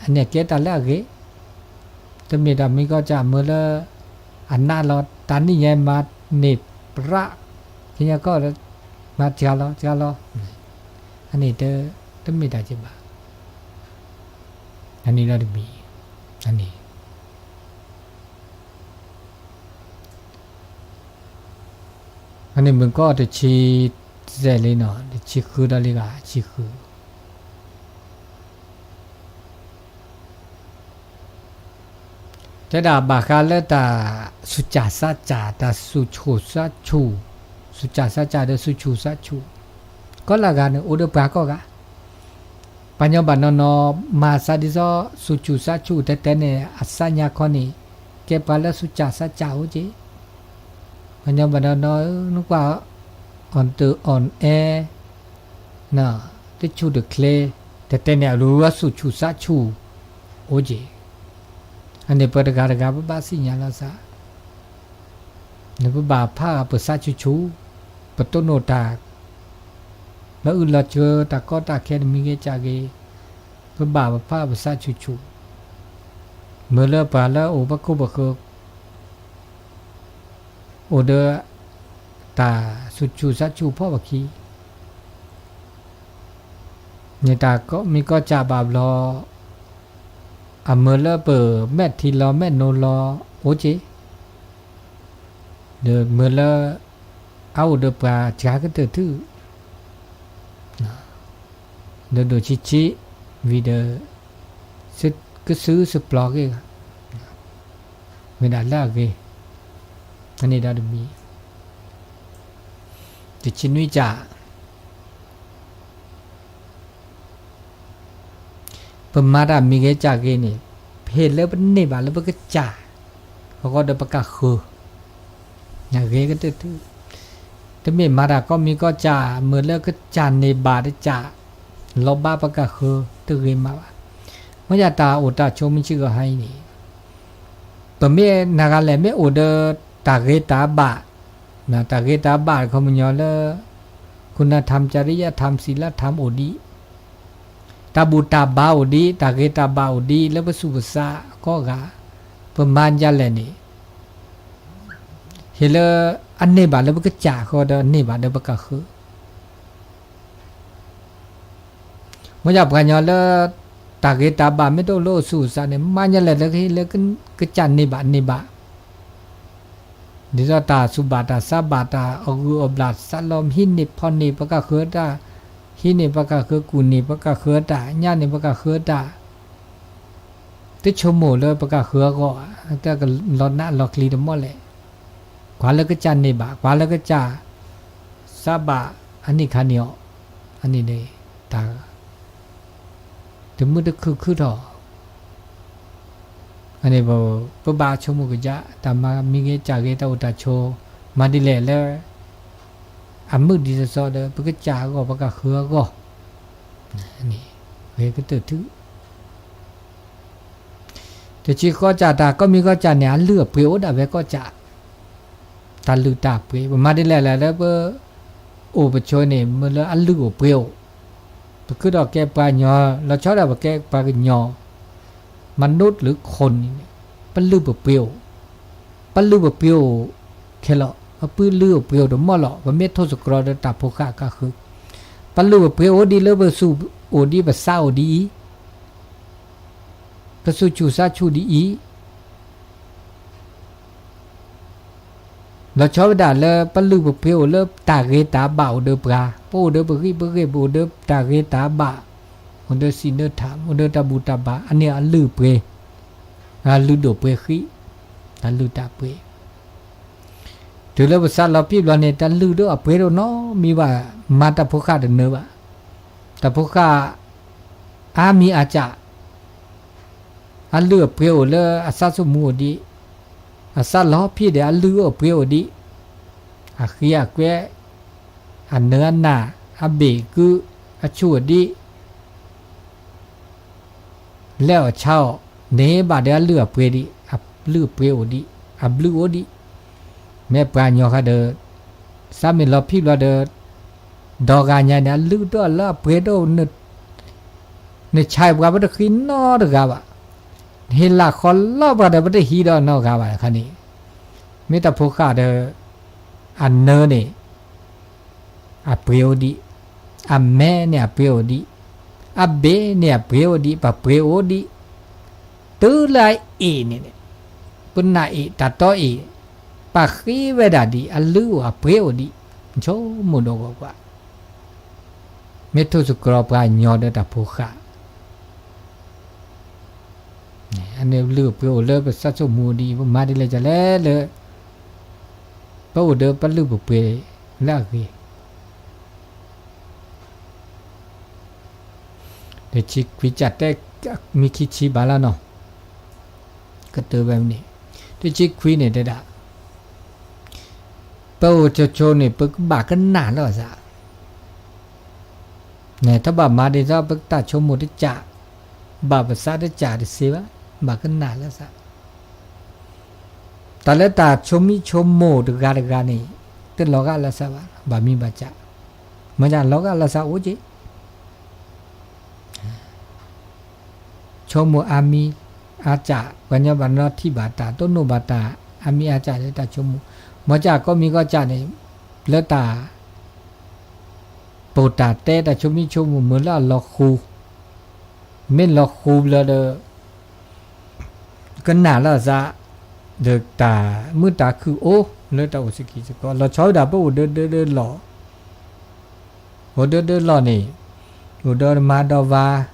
အန့ၣ်ကဲတၢ်လၢအဂ့ၤ တမ့ၢ်တၢ်မံၤကီၢ်စးမ့ၢ်လၢ အနးလီၤ တၢ်နံၣ်ညါအံၤမၤန့ၢ်ပြး ခဲညါခီဒီး မၤစှၤလီၤစှၤလီၤ အန့ၣ်တမ့ၢ်တၢ်က့ၤဘၣ် အန့ၣ်ဒီးတမံၤ အန့ၣ် အန့ၣ်မုၢ်ကီၢ်တဆံ စဲးလံနီၤ တဆံဃုဒီးလံဂၤ ဆံဃု တဲဒၣ်ဘၣ်ဃးလၢတၢ်စူၤစၢ်စၢ် တၢ်စူၤဆူၣ်စးဆူၣ်, စူၤစၢ်စးစၢ်ဒီးစူၤဆူၣ်စးဆူၣ်, ကိးလၢဂၤန့ၣ် အိၣ်ဒီးပှၤကိးဂၤ, ပှၤညီဘၣ်နီၢ်နီၢ် မၤစးဒ်သိး စူၤဆူၣ်စးဆူၣ်တဲတဲန့ၣ် အစးညါခီန့ၣ် ကဲပှၤလၢစူၤစၢ်စးစၢ်အိၣ်က့ၤ, ပှၤညီဘၣ်နီၢ်နီၢ် နကွၢ် အီၣ်တၢ်အီၣ်အဲ တဆူၣ်တချ့ တဲတဲန့ၣ် အလူၤဝဲစူၤဆူၣ်စးဆူၣ် အိၣ်က့ၤ, အန့ၣ်ပတဂၤတဂၤပဘၣ်သ့ၣ်ညါလီၤစး, နပဘၣ်ဖးပစးဆူၣ်ဆူၣ်, ပတိၢ်နီၣ်တၢ် လီၤအုၣ်လီၤစၢၤ တၢ်ကီတၢ်ခဲတမံၤဂ့ၤကၢ်ဂ့ၤ, ပဘၣ်ပဖးပစးဆူၣ်ဆူၣ်, မ့ၢ်လၢပှၤလၢအိၣ်ပခိၣ်ပဃၢၤ အိၣ်ဒီး တၢ်စူၤဆူၣ်စးဆူၣ်ဖီၣ်ပခံ န့ၣ်တၢ်မံၤကီၢ်စးဘၣ်ဘျီ, အမ့ၢ်လၢပမဲာ်ထံလီၤမဲာ်နိလီၤ အိၣ်က့ၤ, ဒီးမ့ၢ်လၢ အအိၣ်ဒီးပှၤစှၤကတၢၢ်ထူၣ် ဒီးဒိၣ်ဆံးဆံး ဝံၤဒီး ကစုစပျီၤက့ၤဂၤ, မ့ၢ်ဒၣ်လၢအဂ့ၤ, အန့ၣ်ဒီးတမံၤ, တဆံနွံကၢ် ပမၤတၢ်မံၤဂ့ၤကၢ်ဂ့ၤန့ၣ်, ဖဲလၢပန့ၢ်ဘၣ်လၢပကစၢ် အဃိဒီးပကဃၢၤ, ဂ့ၤကတၢၢ်ထူၣ်, တမ့ၢ်မၤတၢ်ကိးမံၤကီၢ်စၢ် မ့ၢ်လၢကစၢ်န့ၢ်ဘၣ်တစၢ်, လီၤဘၣ်ပကဃၢၤတဂ့ၤမးဘၣ်, မ့ၢ်ယတၢ်အိၣ်တၢ်ဆိးမုၢ်ဆ့ၣ်ဂီၤဟါအံၤန့ၣ်, ပမ့ၢ်နဂၤလဲၣ်မ့ၢ်အိၣ်ဒီးတၢ်ဂ့ၤတၢ်ဘၣ်, တၢ်ဂ့ၤတၢ်ဘၣ်တခီပညီလၢ คุณธรรม จริยธรรม ศีลธรรม အိၣ်ဒံး, တၢ်ဘူၣ်တၢ်ဘါအိၣ်ဒံး တၢ်ဂ့ၤတၢ်ဘၣ်အိၣ်ဒံး လၢပသူၣ်ပသးကိးဂၤ, ပမၤဒ်လဲၣ်န့ၣ်, ဟ့ၣ်လၢအန့ၢ်ဘၣ်လၢပကစၢ်အဃိဒီးန့ၢ်ဘၣ်ဒီးပကဃၢၤ မ့ၢ်ယပှၤကညီလၢ တၢ်ဂ့ၤတၢ်ဘၣ်မ့ၢ်တအိၣ်လၢအိၣ်သူၣ်အိၣ်သးန့ၣ် မ့ၢ်ညါလဲၣ်လၢကစၢ်န့ၢ်ဘၣ်န့ၢ်ဘၣ်, ဒ်သိးတၢ်စူၤဘၣ်တၢ်စးဘၣ်တၢ်အဂုၤအဘျၣ်စးလီၤ ဟံးန့ၢ်ဖီၣ်န့ၢ်ပကဃၢၤတၢ်, ဟံးန့ၢ်ပကဃၢၤ ကူၣ်န့ၢ်ပကဃၢၤတၢ် ညၣ်န့ၢ်ပကဃၢၤတၢ် တဆိကမိၣ်လၢပကဃၢၤအဂီၢ်, တၢ်ကလီၤနးလီၤကျံၤတမီၢ်လဲၣ်, ကွၢ်လၢကစၢ်န့ၢ်ဘၣ် ကွၢ်လၢကစၢ် စးဘၣ်အနံၣ်ခါန့ၣ်အီၤ, အန့ၣ်န့ၣ် တၢ် တမုာ်တခုၣ်ခုၣ်ထီၣ်, အန့ၣ် ပဘၣ်ဆိကမိၣ်ကစၢ် တၢ်မၤမံၤဂ့ၤကၢ်ဂ့ၤ တၢ်အိၣ်တၢ်ဆိး မၤဒ်လဲၣ်လၢ အမုာ်ဒ်သိးသိးဒီး ပကစၢ်အဂီၢ် ပကဃၢၤအဂီၢ်, ဂ့ၤကတၢၢ်ထူၣ် တဆံဃိးကၢ် တၢ်ကိးမံၤကီၢ်ကၢ်န့ၣ် အလုၢ်အပှ့ၤအိၣ်ဒၣ်ဝဲကီၢ်ကၢ်, တၢ်လုၢ်တၢ်ပှ့ၤ ပမၤဒ်လဲၣ်လဲၣ်လၢပ အိၣ်ပဆိးန့ၣ် မ့ၢ်လၢအလုၢ်အိၣ်ပှ့ၤအိၣ်, ပခုထီၣ်ကဲပှၤကညီ လီၤဆီဒၣ်ပကဲပှၤကညီ မၤနိတလုၢ်ခိၣ်န့ၣ် ပလုၢ်ပပှ့ၤအိၣ်, ပလုၢ်ပပှ့ၤအိၣ်ခဲလီၤ, ပလုၢ်ပပှ့ၤအိၣ်တမီၢ်လီၤ, ပမ့ၢ်ထိၣ်သတြီၤဒီးတၢ်ဖိဃၢ်ကဃၢၤ, ပလုၢ်ပပှ့ၤအိၣ်ဒ်လၢပသူၣ်အိၣ်ဒံးပသးအိၣ်ဒ်အံၤ, ပသူၣ်ဆူၣ်သးဆူၣ်ဒ်အံၤ လီၤဆီဝဲဒၣ်လၢပလုၢ်ပပှ့ၤအိၣ်လၢတၢ်ဂ့ၤတၢ်ဘၣ်အိၣ်ဒီးပှၤ, ပအိၣ်ဒီးပဂံၢ်ပဂ့ၢ် ပအိၣ်ဒီးတၢ်ဂ့ၤတၢ်ဘၣ်, အိၣ်ဒီးစံးဒီးထၣ်, အိၣ်ဒီးတၢ်ဘူၣ်တၢ်ဘါ, အန့ၣ်အလုၢ်အပှ့ၤ, အလုၢ်ဒိၣ်ပှ့ၤဃံ, တၢ်လုၢ်တၢ်ပှ့ၤ, တုၤလၢပသးလီၤဖံးဘျီန့ၣ် တၢ်လုၢ်ဒိၣ်အပှ့ၤဒိၣ်နီတမံၤဘၣ်, မၤတၢ်ဖိဃၢ်တနၢၤဘၣ်. တၢ်ဖိဃၢ် အါမံၤအါစၢ်, အလုၢ်အပှ့ၤအိၣ်လၢအသးဆိကမိၣ်အိၣ်ဒံး, အသးလီၤဖံးဒီးအလုၢ်အိၣ်အပှ့ၤအိၣ်ဒံး, အဃံအကွဲ, အနၢအနၢ်, အဘ့ၣ်ကု, အဆူၣ်အိၣ်ဒံး လဲၤအီၣ်ဆါအီၣ်, န့ၣ်ဘၣ်ဒီးအလုၢ်အပှ့ၤဒံး, အလုၢ်အပှ့ၤအိၣ်ဒံး, အဘျုးအိၣ်ဒံး, မ့ၢ်ပှၤကညီဃီဒီး သးမ့ၢ်လီၤဖံးဘျီဒီး ဒီဂၤညါန့ၣ် အလုၢ်ဒိၣ်လၢအပှ့ၤဒိၣ်, နဆဲးပှၤပတဃံနီတဂၤဘၣ်, နဟ့ၣ်လၤဃီလီၤပှၤဒီးပတဟံးဒီးနီတဂၤဘၣ်ခါန့ၣ်, မ့ၢ်တၢ်ဖိဃၢ်ဒီး အနၢန့ၣ် အပှ့ၤအိၣ်ဒံး, အမဲန့ၣ်အပှ့ၤအိၣ်ဒံး, အဘ့ၣ်န့ၣ်အပှ့ၤအိၣ်ဒံး, ပှၤပှ့ၤအိၣ်ဒံး, တုၤလၢအအ့ၣ်န့ၣ်, ပနၢ်အ့ၣ်တၢ်တီအ့ၣ်, ပှၤဃ့ဝဲဒၣ်ဒံး, အလုၢ်အိၣ်အပှ့ၤအိၣ်ဒံး, ဆိကမိၣ်ဒီးကွၢ်ကွၢ်, မ့ၢ်ထိၣ်သတြီၤပှၤကညီဒီးတၢ်ဖိဃၢ် အန့ၣ်လုၢ်အပှ့ၤအိၣ်လၢပသးဆိကမိၣ်ဒံး, ပမၤဒ်လဲၣ်ဒ်လဲၣ်လၢ ပအိၣ်ဒီးပလုၢ်ပပှ့ၤလၢအဂ့ၤ, တဆံခွံစၢ်တဲ မံၤခံဆံဘၣ်လီၤနီၤ, ကတၢၢ်ဝဲန့ၣ်, တဆံခွံန့ၣ်တဲဒၣ် ပအိၣ်ဆိဆိန့ၣ် ပကဘၣ်ကနၣ်လီၤသး န့ၣ် တဘၣ်မၤဒ်သိးပတၢ်ဆိကမိၣ်တစး, ဘၣ်ပသးတစးတသ့ဘၣ်, ဘၣ်ကနၣ်လီၤသး, တၢ်လၢတၢ်ဆိမိၣ်ဆိကမိၣ်တဂၤတဂၤန့ၣ် တလီၤဂာ်လီၤသးဘၣ်, ဘၣ်မံဘၣ်စး, မ့ၢ်လီၤဂာ်လီၤသးအိၣ်က့ၤ ဆိကမိၣ်အါမံၤအါစး, ပှၤညီဘၣ်နီထံၣ်ဘၣ်တၢ် တိၢ်နီၣ်ဘၣ်တၢ် အါမံၤအါစးလၢတၢ်ဆိကမိၣ်, မ့ၢ်ကီမံၤကီစးန့ၣ် လၢတၢ် ပိာ်တၢ်တဲ တၢ်ဆိမိၣ်ဆိကမိၣ်မ့ၢ်လၢအလီၤဃူ, မ့ၢ်လီၤဃူဘျီဒီး ကနၣ်လီၤသး, ဒီးတၢ်မုာ်တၢ်ခုၣ်အိၣ်လၢတၢ်အိၣ်ဆူၣ်အိၣ်ချ့စ့ၢ်ကီး, လီၤဆီဝဲဒၣ်ပအိၣ်ဒၢဒၢလီၢ်, အိၣ်ဒၢဒၢလီၢ်န့ၣ်, အိၣ်ဒီးမၤဒီးဝၤ,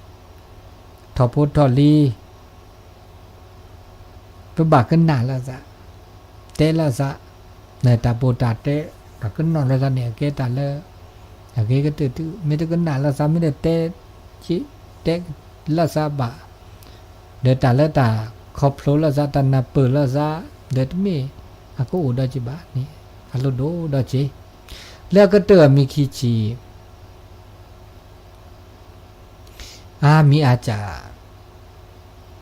ထီၣ်ဖိထီၣ်လံၤ ပဘၣ်ကနၣ်လီၤသး, တဲလီၤသး, တၢ်ပိာ်တၢ်တဲ, တၢ်ကနၣ်လီၤသးန့ၣ် အကဲတၢ်လၢ အဂ့ၤကတၢၢ်တုၤ, မ့ၢ်တကနၣ်လီၤသး မ့ၢ်တတဲ, တဲလီၤသးဘၣ်, ဒီးတၢ်လၢတၢ်ခီဖျိလီၤသး တၢ်နၢ်ပၢၢ်လီၤသး, ဒီးတမ့ၢ်အကအိၣ်ဒီးက့ၤဘၣ်န့ၣ် အလိၣ်ဒိၣ်ဒီးက့ၤ, လၢအကတၢၢ်အမံၤခံဆံ အါမံၤအါစး,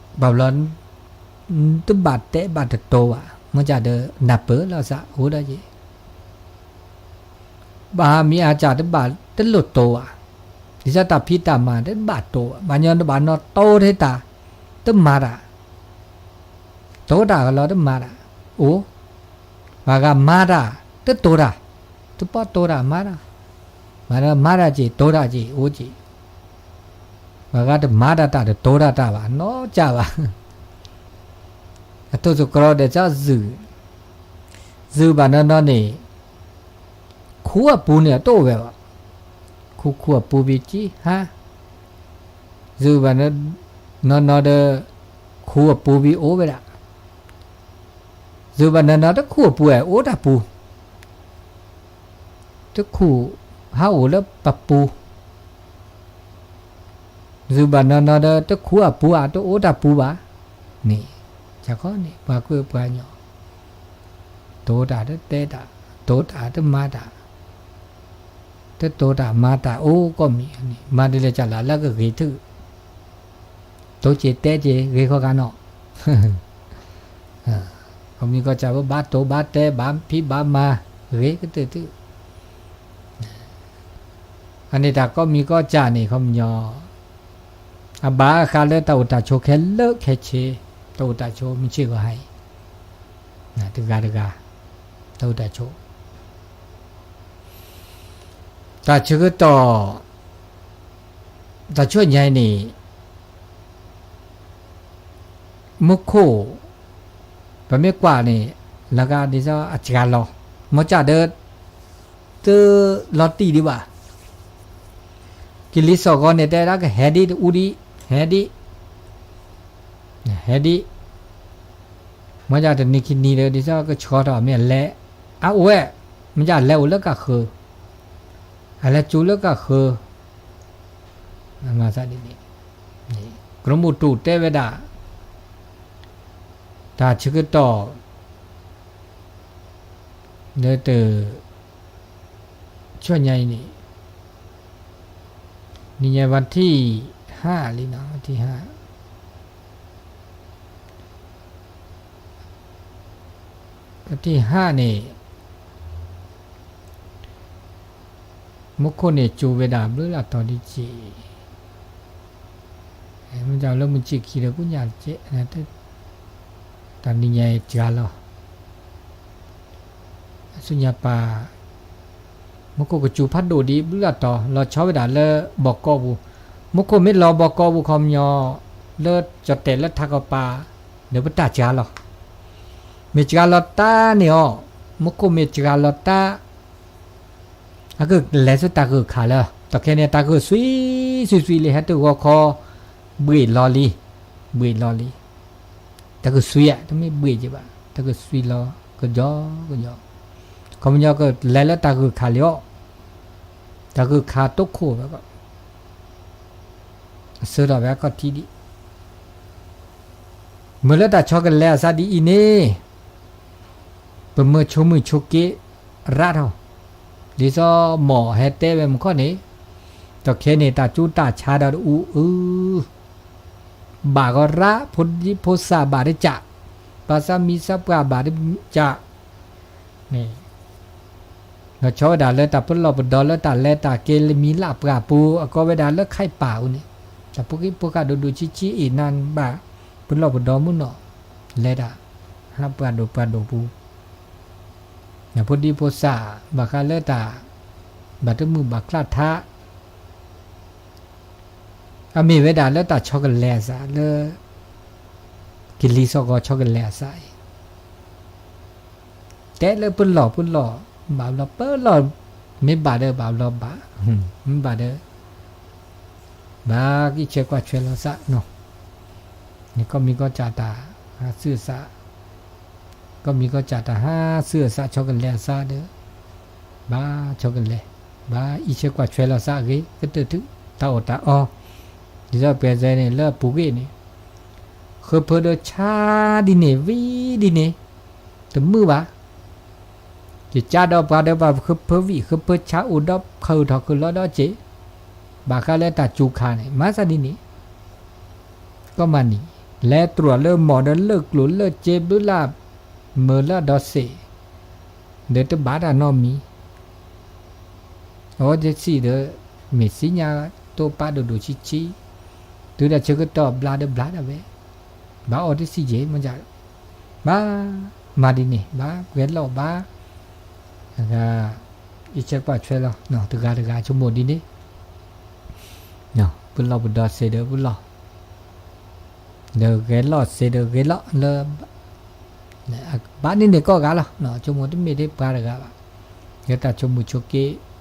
ဘၣ်ဘျီ တဘၣ်တဲဘၣ်တတိၤဘၣ်, မ့ၢ်ကဒီးနၢ်ပၢၢ်လီၤသးအိၣ်ဒီးယဲ, ဘၣ်မံၤအါစးတဘၣ်တလိၣ်တိၤဘၣ်, ဒ်သိးတၢ်ဖံးတၢ်မၤတဘၣ်တိၤဘၣ်, ဘၣ်ညီတဘၣ်နီတိၤထဲတၢ်, တမၤတၢ်, တိၤတၢ်ကလီၤတမၤတၢ်, အိၣ်, ဘၣ်ဂၤမၤတၢ်, တတိၤတၢ်, တပီတိၤတၢ်မၤတၢ်, မၤတၢ်မၤတၢ်က့ၤ တိၤတၢ်က့ၤ အိၣ်က့ၤ, ဘၣ်ဂၤတမၤတၢ်တၢ်တတိၤတၢ်တၢ်ဘၣ် နီၢ်ကၢ်ဘၣ်, အတိၢ်သကိးဒီးသးသုး, သုးဘၣ်နီၢ်နီၢ်န့ၣ်, ခူအပူၤန့ၣ်အတအိၣ်ဝဲဘၣ်, ခူခူအပူၤဘံကံဟါ, သုးဘၣ်နီၢ်နီၢ်ဒီး, ခူအပူၤဘံအိၣ်ဝဲဒၣ်, သုးဘၣ်နီၢ်နီၢ်တခူအပူၤဝဲအိၣ်တၢ်ပူၤ တခူၣ်ဟးအိၣ်လၢပပူၤ, သုးဘၣ်နီၢ်နီၢ်ဒီးတခူအပူၤဧါ တအိၣ်တၢ်ပူၤဘၣ်, န့ၣ်, ခီန့ၣ် ပှၤကွဲပှၤညီ, တိၤတၢ်တတဲတၢ်, တိၤတၢ်တမၤတၢ်, တတိၤတၢ်မၤတၢ်အိၣ်ကိးမံၤန့ၣ် မၤဒ်လဲၣ်ကၢ်လၢ်လၢကဂ့ၤထု, တိၤက့ၤတဲက့ၤဂ့ၤဃီဂၤနီၤ ခီမံၤကီၢ်စၢ် ပဘၣ်တိၤဘၣ်တဲဘၣ်ဖံးဘၣ်မၤ ဂ့ၤကတၢၢ်တုၤ, အန့ၣ်တၢ်ခီမံၤကီၢ်စၢ်န့ၣ် ခီပညီ, အဘၣ်ဃးလၢတၢ်အိၣ်တၢ်ဆိးခဲလၢာ်ခဲဆ့, တၢ်အိၣ်တၢ်ဆိးမုၢ်ဆ့ၣ်ဂီၤဟါအံၤ, တဂၤတဂၤ, တၢ်အိၣ်တၢ်ဆိး တၢ်ဆၢကတီၢ်, တၢ်ဆူညါအံၤန့ၣ်, မူခိၣ်, ပမ့ၢ်ကွၢ်န့ၣ်, လၢကဒ်သိးအစှၤလီၤ, မ့ၢ်ကဒီး, တလီၤတံၢ်ဒံးဘၣ်, ကလံၤစိးဂီၤန့ၣ် တဲဒၣ်ကဟဲဒံးတအူဒံး, ဟဲဒံး, ဟဲဒံး, မ့ၢ်ဒ်တနံၤခံနံၤဒီး ဒ်သိးကဆှီထီၣ်မ့ၢ်အလဲၤ အအိၣ်ဝဲ, မ့ၢ်ဒ်အလဲၤအိၣ်လၢကၢ်ဃၢၤ, အလဲၤကၠိလၢကၢ်ဃၢၤ, မၤသးဒ်န့ၣ်, ကရၢမိၢ်တူၢ်တဲဝဲဒၣ် တၢ်ဆၢကတီၢ် လၢတ ဆူညါအံၤန့ၣ်, နံၤညါ วันที่ห้า လံနီၤ, วันที่ห้า, วันที่ห้า န့ၣ် မူခိၣ်န့ၣ် ကၠိဝဲဒၣ်ဘျုးလၢတီၤဒ်က့ၢ်, မ့ၢ်တၢ်လၢမုၢ်ဆ့ၣ်ခံဒီး ကူညၣ်ကဲ, တၢ်နံၤညါအံၤစှၤလီၤ ဆူညါပၤ, မူခိၣ်ကစူၤဖးဒိၣ်ဒံးဘျုးလၢတီၤ လီၤဆီဝဲဒၣ်လၢဘီကီပူၤ, မူခိၣ်မ့ၢ်လီၤဘီကီပူၤခီပညီ, လၢကၠီၣ်တဲာ်လၢထးကပၤ, ဒီးပတၢ်စှၤလီၤ, မ့ၢ်စှၤလီၤတၢ်န့ၣ်အီၤ, မူခိၣ်မ့ၢ်စှၤလီၤတၢ် အကလဲၤဆူတၢ်ဂုၤခးလၢ တၢ်ခဲန့ၣ် တၢ်ဂုၤစွံ, စွံစွံလံ ဟဲတဂီၤခီ, ဘှ့ၣ်လီၤလံ, ဘှ့ၣ်လီၤလံ, တၢ်ဂုၤစွံဧါ, တမ့ၢ်ဘှ့ၣ်က့ၤဘၣ်, တၢ်ဂုၤစွံလီၤ, ကယီကယီ, ခီပညီကလဲၤလၢတၢ်ဂုၤခးလံအီၤ, တၢ်ဂုၤခးတိခိၣ်ဝဲကီး, အဆၢထီၣ်ဝဲအခီၣ်ထံးဒံး, မ့ၢ်လၢတၢ်ဆီတလဲအသးဒ်အံၤန့ၣ် ပမၢဆိမုၢ်ဆိက့ရးထီၣ်, ဒ်သိးမီၢ်ဟဲတဲဝဲမုၢ်ခီၣ်န့ၣ်, တၢ်ခဲန့ၣ်တၢ်ကၠူတၢ်ဆါဒီးတအူအု, ဘၣ်ကီရး, ဖိဒံဖိသၣ်ဘၣ်တကး, ပှၤသးမံသးပှၢ်ဘၣ်တကး, လီၤဆီဝဲဒၣ်လၢတၢ်ပလီၢ်ပဒီလၢတၢ်လဲၤတၢ်က့ၤလၢမံၤလၢ်ပှၢ်ပူၤ, အကီဝဲဒၣ်လၢခဲအံၤပာ်အူန့ၣ်, တၢ်ဖိက့ဖိဃာ်ဒိၣ်ဒိၣ်ဆံးဆံးအံၤ နဘၣ်ပလီၢ်ပဒီမုၢ်နီၢ်, လဲၤတၢ်, ဟးပှၢ်ဒိၣ်ပှၢ်ဒိၣ်ပူၤ, ဖိဒံဖိသၣ်, ဘၣ်ဃးလၢတၢ်, ဘၣ်တမုာ်ဘၣ်ချၢ်ထး, အမ့ၢ်ဝဲဒၣ်လၢတၢ်ဆီကလဲၤအသးလၢ ကလံၤသီၣ်ဂီၤဆီကလဲၤအသးအံၤ, တဲလၢပလီၢ်ပလီၢ်, ဘၣ်ဘျီပလီၢ်, မ့ၢ်ဘၣ်ဒီးဘၣ်ဘျီဘၣ်, မ့ၢ်ဘၣ်ဒီး ဘၣ်အံးဆဲးကွၢ်ဆွဲလီၤသးနီၤ, န့ၣ်ကီၢ်မံၤကီၢ်စၢ်တၢ်ဟးသုးအသး, ကီၢ်မံၤကီၢ်စၢ်တၢ်ဟးသုးအသးဆီကလဲၤအသးဒီး, ဘၣ်ဆီကလဲၤ, ဘၣ်အံးဆဲးကွၢ်ဆွဲလီၤသးအဂ့ၤကတၢၢ်ထု, တၢ်အီၣ်တၢ်အီ, ဒ်သိးပှဲၤစဲန့ၣ်လၢအပူၤကွံာ်န့ၣ်, ဃုဖၢဒီးဆါဒ်န့ၣ်ဝံၤဒ်န့ၣ်, တမုာ်ဘၣ် ယကါဒီးပှၤဒီးပှၤဃုဖၢဝံၤ ဃုဖၢဆါအိၣ်ဒီးခၢၣ်ထီၣ်ဃုာ်လီၤဒီးစ့ၢ်, ဘၣ်ဃးလၢတၢ်စူၤခါန့ၣ် မၤသးဒ်န့ၣ်, ကီၢ်မၤနံၤ, လဲၤတြီၢ်လၢမီၢ်ဒီးလၢကျိၤလၢစ့ဘျုးလၢ်, မၢလၢအဒီးစ့ၢ်, ဒီးတဘၣ်တၢ်နီတမံၤ, အဝဲသ့ၣ်စံးဒီး, မ့ၢ်သ့ၣ်ညါတိၢ်ပာ်ဒိၣ်ဒိၣ်ဆံးဆံး, တုၤတၢ်ဆၢကတီၢ်ဘျါဒီးဘျါဒၣ်ဝဲ, ဘၣ်အီၣ်တစံးယဲၢ်မ့ၢ်, ဘၣ်မၤဒ်န့ၣ် ဘၣ်ဂဲၤလီၢ်ဘၣ် အံးဆဲးကွၢ်ဆွဲလီၤ, တဂၤတဂၤဆိကမိၣ်ဒ်န့ၣ်, ပလီၢ်ပဒီစ့ဒီးပလီၢ်, ဒီးဂဲၤလီၢ်စ့ဒီးဂဲၤလီၢ်လၢ, ဘၣ်န့ၣ်န့ၣ်ကိးဂၤလီၤ, ဆိကမိၣ်တမ့ၢ်ထဲပှၤတဂၤဘၣ်, လၢတၢ်ဆိကမိၣ်ဆိက့